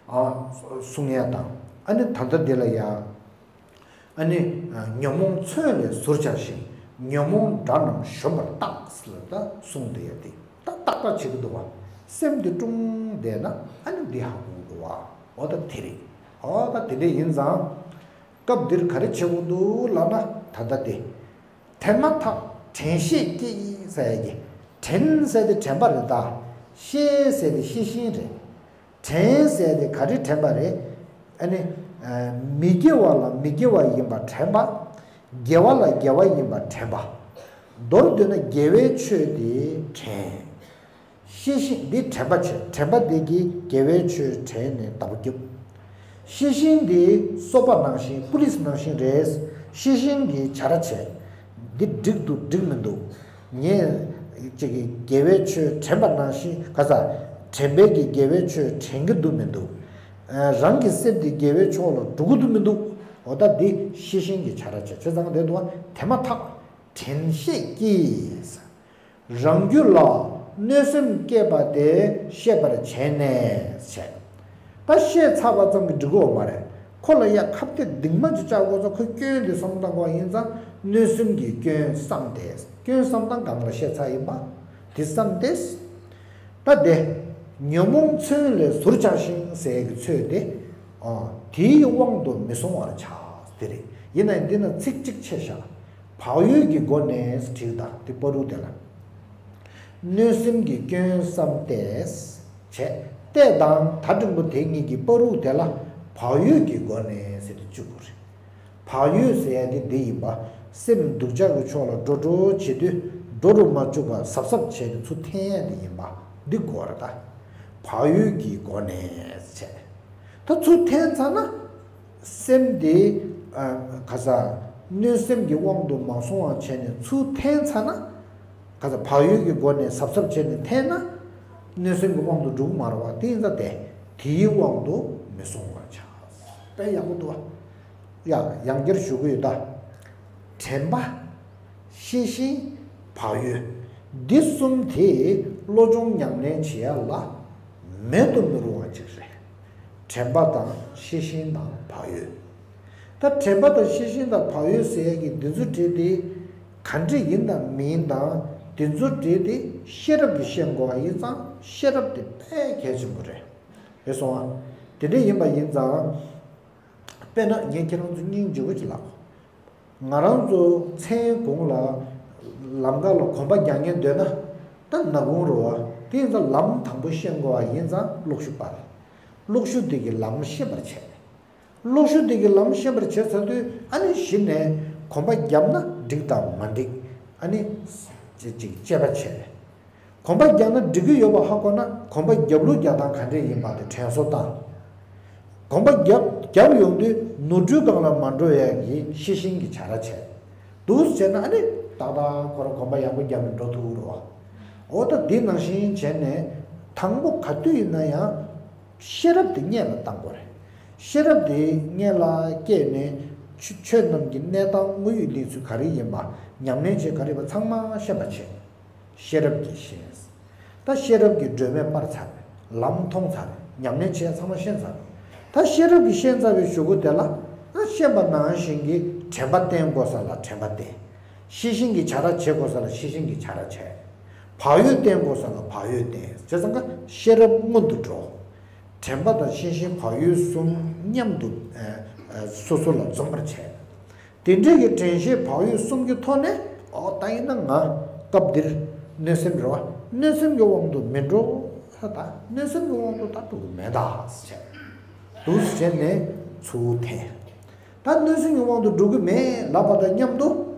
ཨ། གསུང་ཡ་དང་། ཨ་ནི་ད་ལྟ་འདི་ལ་ཡ། ཨ་ནི་ཉོན་མོངས་མཚོན་ལས་ཟུར་བཅད་ཅིང་། ཉོན་མོངས་དགྲ་རྣམས་གཞོམ་པར་བརྟག་ཟེར་ད་གསུངས་བསྡད་ཡ་དེ། ད་བརྟག་པ་བྱེད་ཀྱི་འདུག་བ། སེམས་འདི་ཀྲུང་བསྡད་ན་ཨ་ནི་འདི་ཧ་གོ་གི་འདུག་བ། འོ་ད་དེ་རེད། འོ་ད་དེ་འདྲ་ཡིན་ཙང་། སྐབས་འདིར་ག་རེ་བྱེད་དགོས་འདུག་ལབ་ན། ད་ལྟ་དེ། དྲན་མ་ཐག་དྲན་ཤེས་སྐྱེ་ཡི་ཟེར་ཡ་གི། དྲན་ཟེར་དེ་དྲན་པ་རེད་ད། ཤེས་ཟེར་དེ་ཤེས་བཞིན་རེད། དྲན་ཟེར་དེ་ག་རེ་དྲན་པ་རེད། ཨ་ནི། ཨ། མི་དགེ་བ་ལ་མི་དགེ་བ་ཡིན་པ་དྲན་པ། དགེ་བ་ལ་དགེ་བ་ཡིན་པ་དྲན་པ། མདོར་བསྡུས་ན་དགེ་བའི་ཆོས་དེ་དྲན། ཤེས་བཞིན་འདི་དྲན་པ་བྱས། དྲན་པ་འདི་གིས་དགེ་བའི་ཆོས་དྲན་ནས་བརྟག་པ་རྒྱབ། ཤེས་བཞིན་འདི་སོ་པ་ནང་བཞིན། པུ་ལིས་ནང་བཞིན་རེད། ཤེས་བཞིན་གྱིས་བྱ་ར་བྱས། འདི་འགྲིག་འདུག་འགྲིག་མི་འདུག་ངས་ཅིག་གི་དགེ་བའི་ཆོས་དྲན་པ་ནང་བཞིན། ག་ས། དྲན་པས་ཀྱི་དགེ་བའི་ཆོས་དྲན་གྱི་འདུག་མི་འདུག་ཨ། རང་གི་སེམས་འདི་དགེ་བའི་ཕྱོགས་ལ་འགྲོ་གི་འདུག་མི་འདུག་འོ་ད་འདི་ཤེས་བཞིན་གྱིས་བྱ་ར་བྱས། བྱས་ཙང་དེ་འདུག་བ། དེ་མ་ཐག་དྲན་ཤེས་ཀྱིས། རང་རྒྱུད་ལ་གནོད་སེམས་སྐྱེས་པ་དེ་ཤེས་པར་བྱས་ནས་བྱས། ད་ཤེས་ཚར་བ་ཙམ་གྱིས་འགྲིག་གི་ཡོད་མ་རེད། ཁོ་ལ་ཡ་ཁ་གཏད་གདིང་མ་ཅིག་བཅག་དགོས་ཙང་ཁོས་སྐྱོན་དེ་བསམ་བཏང་དགོས་པ་ཡིན་ཙང་གནོད་སེམས་ཀྱི་སྐྱོན་བསམ་སྟེ། སྐྱོན་བསམ་སྟངས་སྒང་ལ་བཤད་ཚར་ཡིན་པ། དེ་བསམ་སྟེ། ད་དེ། ཉོན་མོངས་མཚོན་ལས་ཟུར་བཅགས་ཤིང་ཟེར་གྱི་ཚོད་དེ། ཨ། དེའི་དབང་དུ་མི་སོང་བར་བྱ། དེ་རེད། ཡིན་ན་ཡང་འདི་ན་ཚིག་གཅིག་ཆད་བཞག་བག་ཡོད་ཀྱི་སྒོ་ནས་བྲིས་དང་དེ་བར་དུ་དེ་ལ། གནོད་སེམས་ཀྱི་སྐྱོན་བསམ་སྟེ། བྱས། ཏེ་དང་ད་འགྲེང་བུ་དེ་གཉིས་ཀྱི་བར་དུ་དེ་ལ་བག་ཡོད་ཀྱི་སྒོ་ནས་ཟེར་དུ་བཅུག་དགོས་རེད། བག་ཡོད་ཟེར་ཡ་དེ་འདི་ཡིན་པ། སེམས་སྡུག་ཅག་གི་ཕྱོགས་ལ་འགྲོ་འགྲོ་བྱེད་དུས་འགྲོ་རུ་མ་བཅུག་པར་གཟབ་གཟབ་བྱས་ཏེ་ཚུར་འཐེན་ཡ་དེ་ཡིན་པ། འདི་གོ་ར་ད། བག་ཡོད་ཀྱི་སྒོ་ནས་བྱས། ད་ཚུར་འཐེན་ཚར་ན། སེམས་དེ། ཨ། ག་ས། གནོད་སེམས་ཀྱི་དབང་དུ་མ་སོང་བ་བྱས་ནས་ཚུར་འཐེན་ཚར་ན། ག་ས། བག་ཡོད་ཀྱི་སྒོ་ནས་གཟབ་གཟབ་བྱས་ནས་འཐེན་ན། གནོད་སེམས་ཀྱི་དབང་དུ་འགྲོ་གི་མ་རེད་བ། དེ་ཡིན་ཙང་དེ། དེའི་དབང་དུ་མི་སོང་བར་བྱ། དཔེ་ཡག་པོ་འདུག་བ། ཡ། ཡང་བསྐྱར་ཞུ་གི་ཡོད་ད། དྲན་པ། ཤེས་བཞིན། བག་ཡོད། འདི་གསུམ་དེ་བློ་སྦྱོང་ཉམས་ལེན་བྱེད་ཡ་ལ་མེད་དུ་མི་རུང་བ་ཅིག་རེད། དྲན་པ་དང་ཤེས་བཞིན་དང་བག་ཡོད། ད་དྲན་པ་དང་ཤེས་བཞིན་དང་བག་ཡོད་ཟེར་ཡ་གི་འདི་ཚོ་བྲིས་ཏེ། ག་འདྲ་ཡིན་དང་མིན་དང་དེ་ཚོ་བྲིས་ཏེ་ཤེས་རབ་ཀྱིས་ཤེས་དགོས་པ་ཡིན་ཙང་ཤེས་རབ་དེ་དཔེ་གལ་ཆེན་པོ་རེད། རེད་སོང་ཨ། དེ་འདྲ་ཡིན་པ་ཡིན་ཙང་། དཔེར་ན་ངས་ཁྱེད་རང་ཚོ་སྙིང་རྗེ་བོ་ཅིག་ལབ། ང་རང་ཚོ་མཚན་གུང་ལ་ལམ་ཁ་ལ་གོམ་པ་རྒྱག་མཁན་འདོད་ན་ད་ནག་ཁུང་རེད་བ། དེ་ཡིན་ཙང་ལམ་དང་པོ་ཤེས་དགོས་པ་ཡིན་ཙང་གློག་ཞུ་སྤར། གློག་ཞུ་དེ་གི་ལམ་ཤེས་པར་བྱས། གློག་ཞུ་དེ་གི་ལམ་ཤེས་པར་བྱས་ཚར་དུས་ཨ་ནི་གཞི་ནས་གོམ་པ་བརྒྱབ་ན་འགྲིག་དང་མ་འགྲིག་ཨ་ནི་ཅིག་དཔྱད་པ་བྱས། གོམ་པ་བརྒྱབ་ན་འགྲིག་གི་ཡོད་པ་ཧ་གོ་ན་གོམ་པ་བརྒྱབ་ལུགས་རྒྱག་སྟངས་ག་འདྲས་ཡིན་པ་དེ་དྲན་གསོ་བཏང་། གོམ་པ་བརྒྱབ་བརྒྱབ་ཡོང་དུས་ནོར་འཁྲུལ་སྒང་ལ་མ་འགྲོ་ཡ་གི་ཤེས་བཞིན་གྱི་བྱ་ར་བྱས། འདུག་སེ་བྱས་ན་ཨ་ནི་ཏག་ཏག་ཁོ་རང་གོམ་པ་ཡག་པོ་བརྒྱབ་ནས་འགྲོ་ཐུབ་ཀྱི་རེད་བ། འོ་ད་འདི་ནང་བཞིན་བྱས་ནས་དང་པོ་ག་དུས་ཡིན་ན་ཡང་། ཤེས་རབ་དེ་སྔོན་ལ་བཏང་དགོས་རེད། ཤེས་རབ་དེ་སྔོན་ལ་སྐྱེས་ནས་ཆོས་ཆོས་རྣམས་ཀྱི་གནས་སྟངས་དངོས་ཡོད་གནས་ཚུལ་ག་རེ་ཡིན་པ་ཉམས་ལེན་བྱེད་ག་རེ་ཡིན་པ་ཚང་མ་ཤེས་པ་བྱེད། ཤེས་རབ་ཀྱིས་ཤེས། ད་ཤེས་རབ་ཀྱིས་སྒྲོན་མེ་སྤར་ཚར། ལམ་མཐོང་ཚར། ཉམས་ལེན་བྱེད་ཚང་མ་ཤེས་ཚར། ད་ཤེས་རབ་ཀྱིས་ཤེས་ཚར་བའི་གཞུག་གུ་དེ་ལ་ཨ་ཤེས་པ་ནང་བཞིན་གྱི་དྲན་པ་བསྟེན་དགོས་ས་ལ་དྲན་པ་བསྟེན། ཤེས་བཞིན་གྱི་བྱ་ར་བྱེད་དགོས་ས་ལ་ཤེས་བཞིན་གྱི་བྱ་ར་བྱེད། བག་ཡོད་བསྟེན་དགོས་ས་ལ་བག་ཡོད་བསྟེན། བྱས་ཙང་ཀ་ཤེས་རབ་སྔོན་དུ་འགྲོ། དྲན་པ་དང་ཤེས་བཞིན་བག་ཡོད་གསུམ་མཉམ་དུ་ཨ་ཨ་སོ་སོ་ལ་འཛོམས་པར་བྱས། དེ་འདྲའི་གི་དྲན་ཤེས་བག་ཡོད་གསུམ་གྱི་ཐོག་ནས་ཨོ་ད་ཡིན་ན་ང་སྐབས་འདིར་གནོད་སེམས་རེད་བ། གནོད་སེམས་ཀྱི་དབང་དུ་མི་འགྲོ་ས་དང་གནོད་སེམས་ཀྱི་དབང་དུ་ད་འགྲོ་གི་མེད་ད་ཟེར་བྱས། འདུག་སེ་བྱས་ནས་ཚུར་འཐེན། ད་གནོད་སེམས་ཀྱི་དབང་དུ་འགྲོ་གི་མེད་ལབ་པ་དང་མཉམ་དུ་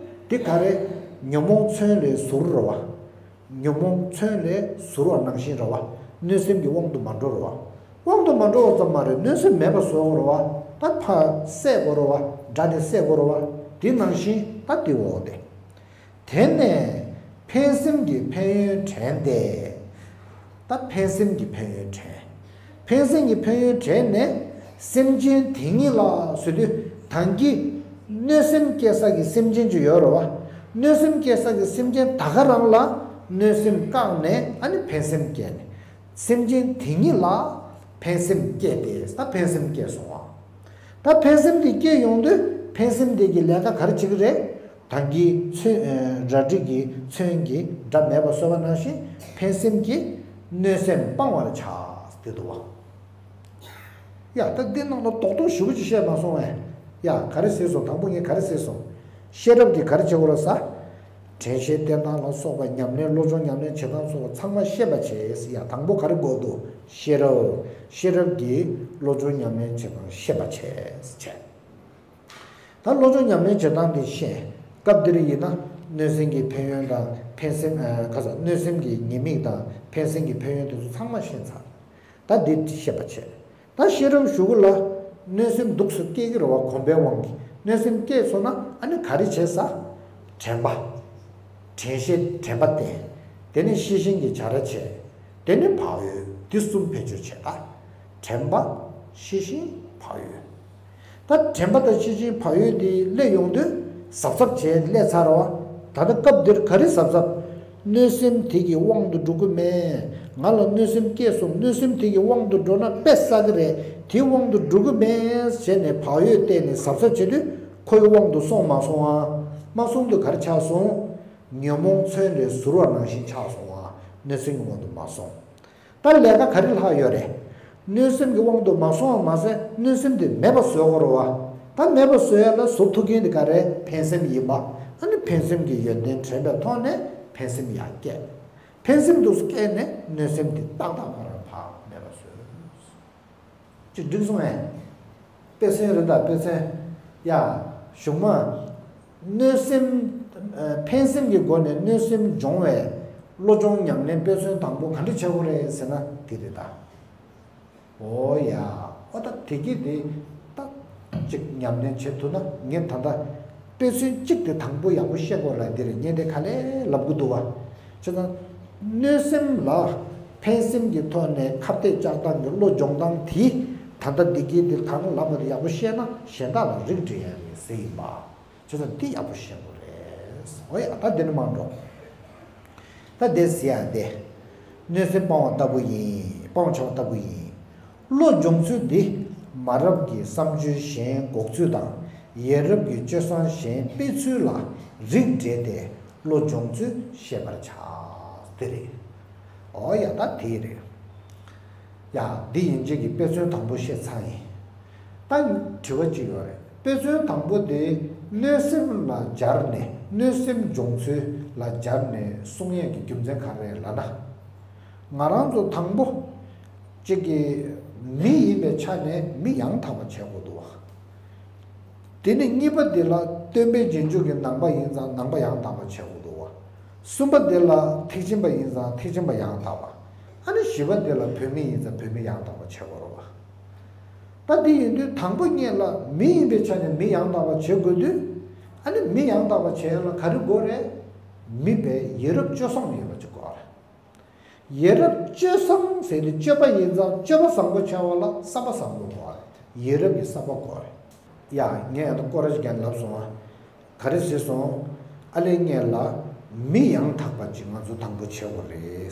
དེ་ག་རེ། ཉོན་མོངས་མཚོན་ལས་ཟུར་རེད་བ། ཉོན་མོངས་མཚོན་ལས་ཟུར་བ་ནང་བཞིན་རེད་བ། གནོད་སེམས་ཀྱི་དབང་དུ་མ་འགྲོ་རེད་བ། དབང་དུ་མ་འགྲོ་བ་ཙམ་མ་རེད། གནོད་སེམས་མེད་པ་བཟོ་དགོས་རེད་བ། ད་ཕར་བསད་དགོས་རེད་བ། དགྲ་དེ་བསད་དགོས་རེད་བ། དེ་ནང་བཞིན་ད་དེ་འོག་དེ། དེ་ནས་ཕན་སེམས་ཀྱི་ཕན་ཡོན་དྲན་ཏེ། ད་ཕན་སེམས་ཀྱི་ཕན་ཡོན་དྲན། ཕན་སེམས་ཀྱི་ཕན་ཡོན་དྲན་ནས་སེམས་ཅན་དེ་ཉིད་ལ་ཟེར་དུས་ད་གིན་གནོད་སེམས་སྐྱེ་ས་ཀྱི་སེམས་ཅན་ཅིག་ཡོད་རེད་བ། གནོད་སེམས་སྐྱེ་ས་ཀྱི་སེམས་ཅན་ད་ག་རང་ལ་གནོད་སེམས་བཀག་ནས་ཨ་ནི་ཕན་སེམས་སྐྱེ་ནས། སེམས་ཅན་དེ་ཉིད་ལ་ཕན་སེམས་སྐྱེས་ཏེ་ད་ཕན་སེམས་སྐྱེས་སོང་བ། ད་ཕན་སེམས་དེ་སྐྱེས་ཡོང་དུས་ཕན་སེམས་དེ་གི་ལས་ཀ་ག་རེ་བྱེད་ཀྱི་རེད། ད་གིན་ཚོན་ཨ་རལ་གྲི་གིས་ཚོན་གྱིས་དགྲ་མེད་པར་བཟོས་པ་ནང་བཞིན་ཕན་སེམས་ཀྱིས་གནོད་སེམས་སྤང་བར་བྱ་ཟེར་འདུག་བ། ཡ་ད་འདི་ནང་ལ་རྡོག་རྡོག་ཞེ་པོ་ཅིག་བཤད་མ་སོང་བས། ཡ་ག་རེ་ཟེར་སོང་། དང་པོ་ངས་ག་རེ་ཟེར་སོང་། ཤེས་རབ་ཀྱིས་ག་རེ་བྱེད་དགོས་རེད་ཟེར། དྲན་ཤེས་བསྟེན་སྟངས་ལ་སོགས་པ་ཉམས་ལེན་བློ་སྦྱོང་ཉམས་ལེན་བྱེད་སྟངས་སོགས་པ་ཚང་མ་ཤེས་པ་བྱས། ཡ་དང་པོ་ག་རེ་དགོས་འདུག་ཤེས་རབ། ཤེས་རབ་ཀྱིས་བློ་སྦྱོང་ཉམས་ལེན་བྱེད་སྟངས་ཤེས་པ་བྱས་བྱས། ད་བློ་སྦྱོང་ཉམས་ལེན་བྱེད་སྟངས་འདི་ཤེས། སྐབས་འདིར་ཡིན་ན་གནོད་སེམས་ཀྱི་ཕན་ཡོན་དང་ཕན་སེམས་ཨ་ག་ས་གནོད་སེམས་ཀྱི་ཉེས་དམིགས་དང་ཕན་སེམས་ཀྱི་ཕན་ཡོན་དེ་ཚོ་ཚང་མ་ཤེས་ཚར། ད་འདི་ཤེས་པ་བྱས། ད་ཤེས་རབ་གཞུག་གུ་ལ་གནོད་སེམས་འདུག་སེ་སྐྱེ་གི་རེད་བ། གོམས་པའི་དབང་གིས་གནོད་སེམས་སྐྱེས་སོང་ན་ཨ་ནི་ག་རེ་བྱས་ཟེར། དྲན་པ། དྲན་ཤེས་དྲན་པ་བསྟེན། དེ་ནས་ཤེས་བཞིན་གྱི་བྱ་ར་བྱས། དེ་ནས་བག་ཡོད། འདི་གསུམ་བེད་སྤྱོད་བྱས། ད་དྲན་པ། ཤེས་བཞིན། བག་ཡོད། ད་དྲན་པ་དང་ཤེས་བཞིན་བག་ཡོད་དེ་སླེབས་ཡོང་དུས་གཟབ་གཟབ་བྱས་སླེབས་ཚར་བ། ད་ལྟ་སྐབས་འདིར་ག་རེ་གཟབ་གཟབ། གནོད་སེམས་དེ་གི་དབང་དུ་འགྲོ་གི་མེད། ང་ལ་གནོད་སེམས་སྐྱེས་སོང་། གནོད་སེམས་དེ་གི་དབང་དུ་འགྲོ་ན་དཔེ་བསགས་ཀྱི་རེད། དེའི་དབང་དུ་འགྲོ་གི་མེད་ཟེར་ནས་བག་ཡོད་བལྟས་ནས་གཟབ་གཟབ་བྱེད་དུས་ཁོ་ཡི་དབང་དུ་སོང་མ་སོང་ཨ། མ་སོང་དུས་ག་རེ་ཆགས་སོང་། ཉོན་མོངས་མཚོན་རེ་ཟུར་བ་ནང་བཞིན་ཆགས་སོང་ཨ། གནོད་སེམས་ཀྱི་དབང་དུ་མ་སོང་། ད་ལས་ཀ་ག་རེ་ལྷག་ཡོད་རེད། གནོད་སེམས་ཀྱི་དབང་དུ་མ་སོང་བ་མ་ཟད་གནོད་སེམས་དེ་མེད་པ་བཟོ་དགོས་རེད་བ། ད་མེད་པ་བཟོ་ཡ་ལ་བཟོ་ཐུབ་མཁན་དེ་ག་རེ་ཕན་སེམས་ཡིན་པ། ཨ་ནི་ཕན་སེམས་ཀྱི་ཡོན་ཏན་དྲན་པའི་ཐོག་ནས་ཕན་སེམས་ཡར་སྐྱེད། ཕན་སེམས་འདུག་སེ་སྐྱེས་ནས་གནོད་སེམས་དེ་ཏག་ཏག་ཁོ་རང་ཕར་མེད་པ་བཟོས། ཅི་འགྲིག་སོང་ངས། དཔེ་མཚོན་རེད་ད་དཔེ་མཚོན། ཡ། གཞུག་མ། གནོད་སེམས། ཨ། ཕན་སེམས་ཀྱི་སྒོ་ནས་གནོད་སེམས་སྦྱོང་བའི་བློ་སྦྱོང་ཉམས་ལེན་དཔེ་མཚོན་དང་པོ་ག་འདྲ་བྱེད་དགོས་རེད་ཟེར་ན་དེ་རེད་ད། འོ་ཡ། ཨོ་ད་དེ་གི་དེ་ད་ཅིག་ཉམས་ལེན་བྱེད་ཐུབ་ན་ངས་ད་ལྟ་དཔེ་མཚོན་གཅིག་དེ་དང་པོ་ཡག་པོ་བཤད་དགོས་ལ་འདིར་ངས་དེ་ག་ལེ་ལབ་གི་འདུག་བ། བྱས་ཙང་གནོད་སེམས་ལ་ཕན་སེམས་ཀྱི་ཐོག་ནས་ཁ་གཏད་བཅག་སྟངས་ཀྱི་བློ་སྦྱོང་སྟངས་དེ་ད་ལྟ་འདི་གི་འདིར་གང་ལབ་པ་དེ་ཡག་པོ་ཤེས་ན་གཞན་དག་ལ་རིགས་འགྲེ་ཡ་རེད་ཟེར་ཡིན་པ། བྱས་ཙང་འདི་ཡག་པོ་ཤེས་དགོས་རེད། འོ་ཡ་ད་འདི་ནི་མ་འགྲོ། ད་དེ་ཟེར་ཡ་དེ། གནོད་སེམས་སྤང་བ་ལྟ་བུ་ཡིན། སྤང་བྱ་བ་ལྟ་བུ་ཡིན། བློ་སྦྱོང་ཚུལ་འདི་མ་རབས་ཀྱི་བསམ་སྤྱོད་གཞན་འགོག་ཚུལ་དང་ཡ་རབས་ཀྱི་སྤྱོད་བཟང་གཞན་སྤེལ་ཚུལ་ལ་རིགས་འགྲེ་སྟེ་བློ་སྦྱོང་ཚུལ་ཤེས་པར་བྱ། དེ་རེད། འོ་ཡ་ད་དེ་རེད། ཡ། འདི་ཡན་ཆད་ཀྱི་དཔེ་མཚོན་དང་པོ་བཤད་ཚར་ཡིན། ད་དྲི་བ་གཅིག་ཡོད་རེད། དཔེ་མཚོན་དང་པོ་དེ་གནོད་སེམས་ལ་སྦྱར་ནས་གནོད་སེམས་སྦྱོང་ཚུལ་ལ་སྦྱར་ནས་གསུང་ཡས་ཀྱི་རྒྱུ་མཚན་ག་རེ་རེད་ལབ་ན། ང་རང་ཚོ་དང་པོ་གཅིག་གི་མི་ཡིན་པའི་ཆ་ནས་མི་ཡང་དག་པ་བྱེད་དགོས་འདུག་བ། དེ་ནས་གཉིས་པ་དེ་ལ་སྟོན་པའི་རྗེས་འཇུག་གི་ནང་པ་ཡིན་ཙང་ནང་པ་ཡང་དག་པ་བྱེད་དགོས་འདུག་བ། གསུམ་པ་དེ་ལ་ཐེག་ཆེན་པ་ཡིན་ཙང་ཐེག་ཆེན་པ་ཡང་དག་པ། ཨ་ནི་བཞི་པ་དེ་ལ་བོད་མི་ཡིན་ཙང་བོད་མི་ཡང་དག་པ་བྱེད་དགོས་རེད་བ། ད་དེ་ཡིན་དུས་དང་པོ་ཉིད་ལ་མི་ཡིན་པའི་ཆ་ནས་མི་ཡང་དག་པ་བྱེད་དགོས་དུས། ཨ་ནི་མི་ཡང་དག་པ་བྱེད་ཡ་ལ་ག་རེ་དགོས་རེད། མི་བའི་ཡ་རབས་སྤྱོད་བཟང་ཡོད་པ་ཅིག་དགོས་རེད། ཡ་རབས་སྤྱོད་བཟང་ཟེར་དུས་སྤྱོད་པ་ཡིན་ཙང་སྤྱོད་པ་བཟང་པོ་བྱ་བ་ལ་བསམ་པ་བཟང་པོ་དགོས་རེད། ཡ་རབས་ཀྱི་བསམ་པ་དགོས་རེད། ཡ། ངས་ད་སྐོར་ར་ཅིག་ཀྱང་ལབ་སོང་ཨ། ག་རེ་ཟེར་སོང་། ཨ་ལས་ངས་ལ་མི་ཡང་དག་པ་ཅིག་ང་ཚོ་དང་པོ་བྱེད་དགོས་རེད།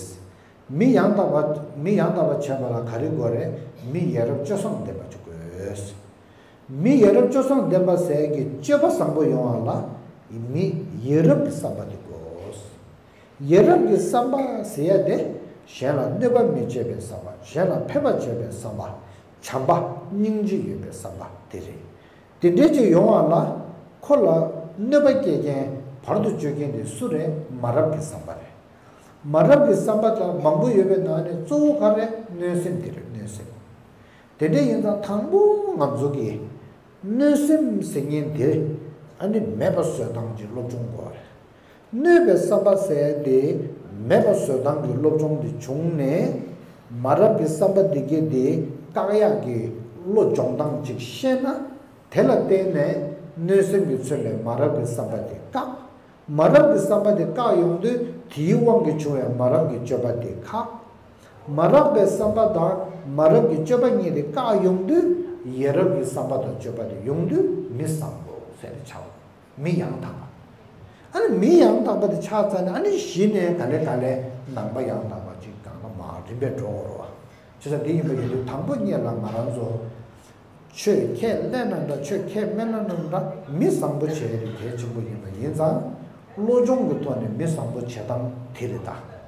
མི་ཡང་དག་པ་མི་ཡང་དག་པ་བྱེད་པ་ལ་ག་རེ་དགོས་རེད། མི་ཡ་རབས་སྤྱོད་བཟང་ལྡན་པ་ཅིག་དགོས། མི་ཡ་རབས་སྤྱོད་བཟང་ལྡན་པ་ཟེར་གྱི་སྤྱོད་པ་བཟང་པོ་ཡོང་བ་ལ་མི་ཡ་རབས་ཀྱི་བསམ་པ་དེ་དགོས། ཡ་རབས་ཀྱི་བསམ་པ་ཟེར་ཡ་དེ་གཞན་ལ་གནོད་པ་མི་བྱེད་པའི་བསམ་པ། གཞན་ལ་ཕན་པ་བྱེད་པའི་བསམ་པ། བྱམས་པ་སྙིང་རྗེ་ཡོད་པའི་བསམ་པ་དེ་རེད། དེ་འདྲའི་ཅིག་ཡོང་བ་ལ་ཁོ་ལ་གནོད་པ་སྐྱེལ་མཁན་བར་དུ་གཅོད་མཁན་དེ་སུ་རེད། མ་རབས་ཀྱི་བསམ་པ་རེད། མ་རབས་ཀྱི་བསམ་པ་དང་མང་པོ་ཡོད་པའི་ནང་ནས་གཙོ་བོ་ག་རེ། གནོད་སེམས་དེ་རེད། གནོད་སེམས། དེ་འདྲ་ཡིན་ཙང་དང་པོ་ང་ཚོ་གིས་གནོད་སེམས་ཟེར་མཁན་དེ་ཨ་ནི་མེད་པ་བཟོ་སྟངས་ཀྱི་སློབ་སྦྱོང་དགོས་རེད། གནོད་པའི་བསམ་པ་ཟེར་དེ་མེད་པ་བཟོ་སྟངས་ཀྱི་སློབ་སྦྱོང་དེ་བྱུང་ནས་མ་རབས་ཀྱི་བསམ་པ་དེ་གས་དེ་བཀག་ཡག་གི་བློ་སྦྱོང་སྟངས་ཅིག་ཤེས་ན། དེ་ལ་བརྟེན་ནས་གནོད་སེམས་ཀྱིས་མཚོན་པའི་མ་རབས་ཀྱི་བསམ་པ་དེ་བཀག་མ་རབས་ཀྱི་བསམ་པ་དེ་བཀག་ཡོང་དུས་དེའི་དབང་གིས་བྱུང་བའི་མ་རབས་ཀྱི་སྤྱོད་པ་དེ་བཀག་མ་རབས་པའི་བསམ་པ་དང་མ་རབས་ཀྱི་སྤྱོད་པ་གཉིས་དེ་བཀག་ཡོང་དུས་ཡ་རབས་ཀྱི་བསམ་པ་དང་སྤྱོད་པ་དེ་ཡོང་དུས་མི་བཟང་པོ་ཟེར་ནས་ཆགས། མི་ཡང་དག་པ། ཨ་ནི་མི་ཡང་དག་པ་དེ་ཆགས་ཚར་ནས་ཨ་ནི་གཞི་ནས་ག་ལེ་ག་ལེ་ནང་པ་ཡང་དག་པ་ཅིག་སྒང་ལ་མར་རིམ་པས་འགྲོ་དགོས་རེད་བ། བྱས་ཙང་དེ་ཡིན་པ་ཡིན་དུས་དང་པོ་ཉིད་ལ་ང་རང་ཚོ་ཆོས་ཁས་ལེན་ན་འདྲ་ཆོས་ཁས་མི་ལེན་ན་འདྲ་མི་བཟང་པོ་བྱེད་ཡ་དེ་གལ་ཆེན་པོ་ཡིན་པ་ཡིན་ཙང་བློ་སྦྱོང་གི་ཐོག་ནས་མི་བཟང་པོ་བྱེད་སྟངས་དེ་རེད་ད།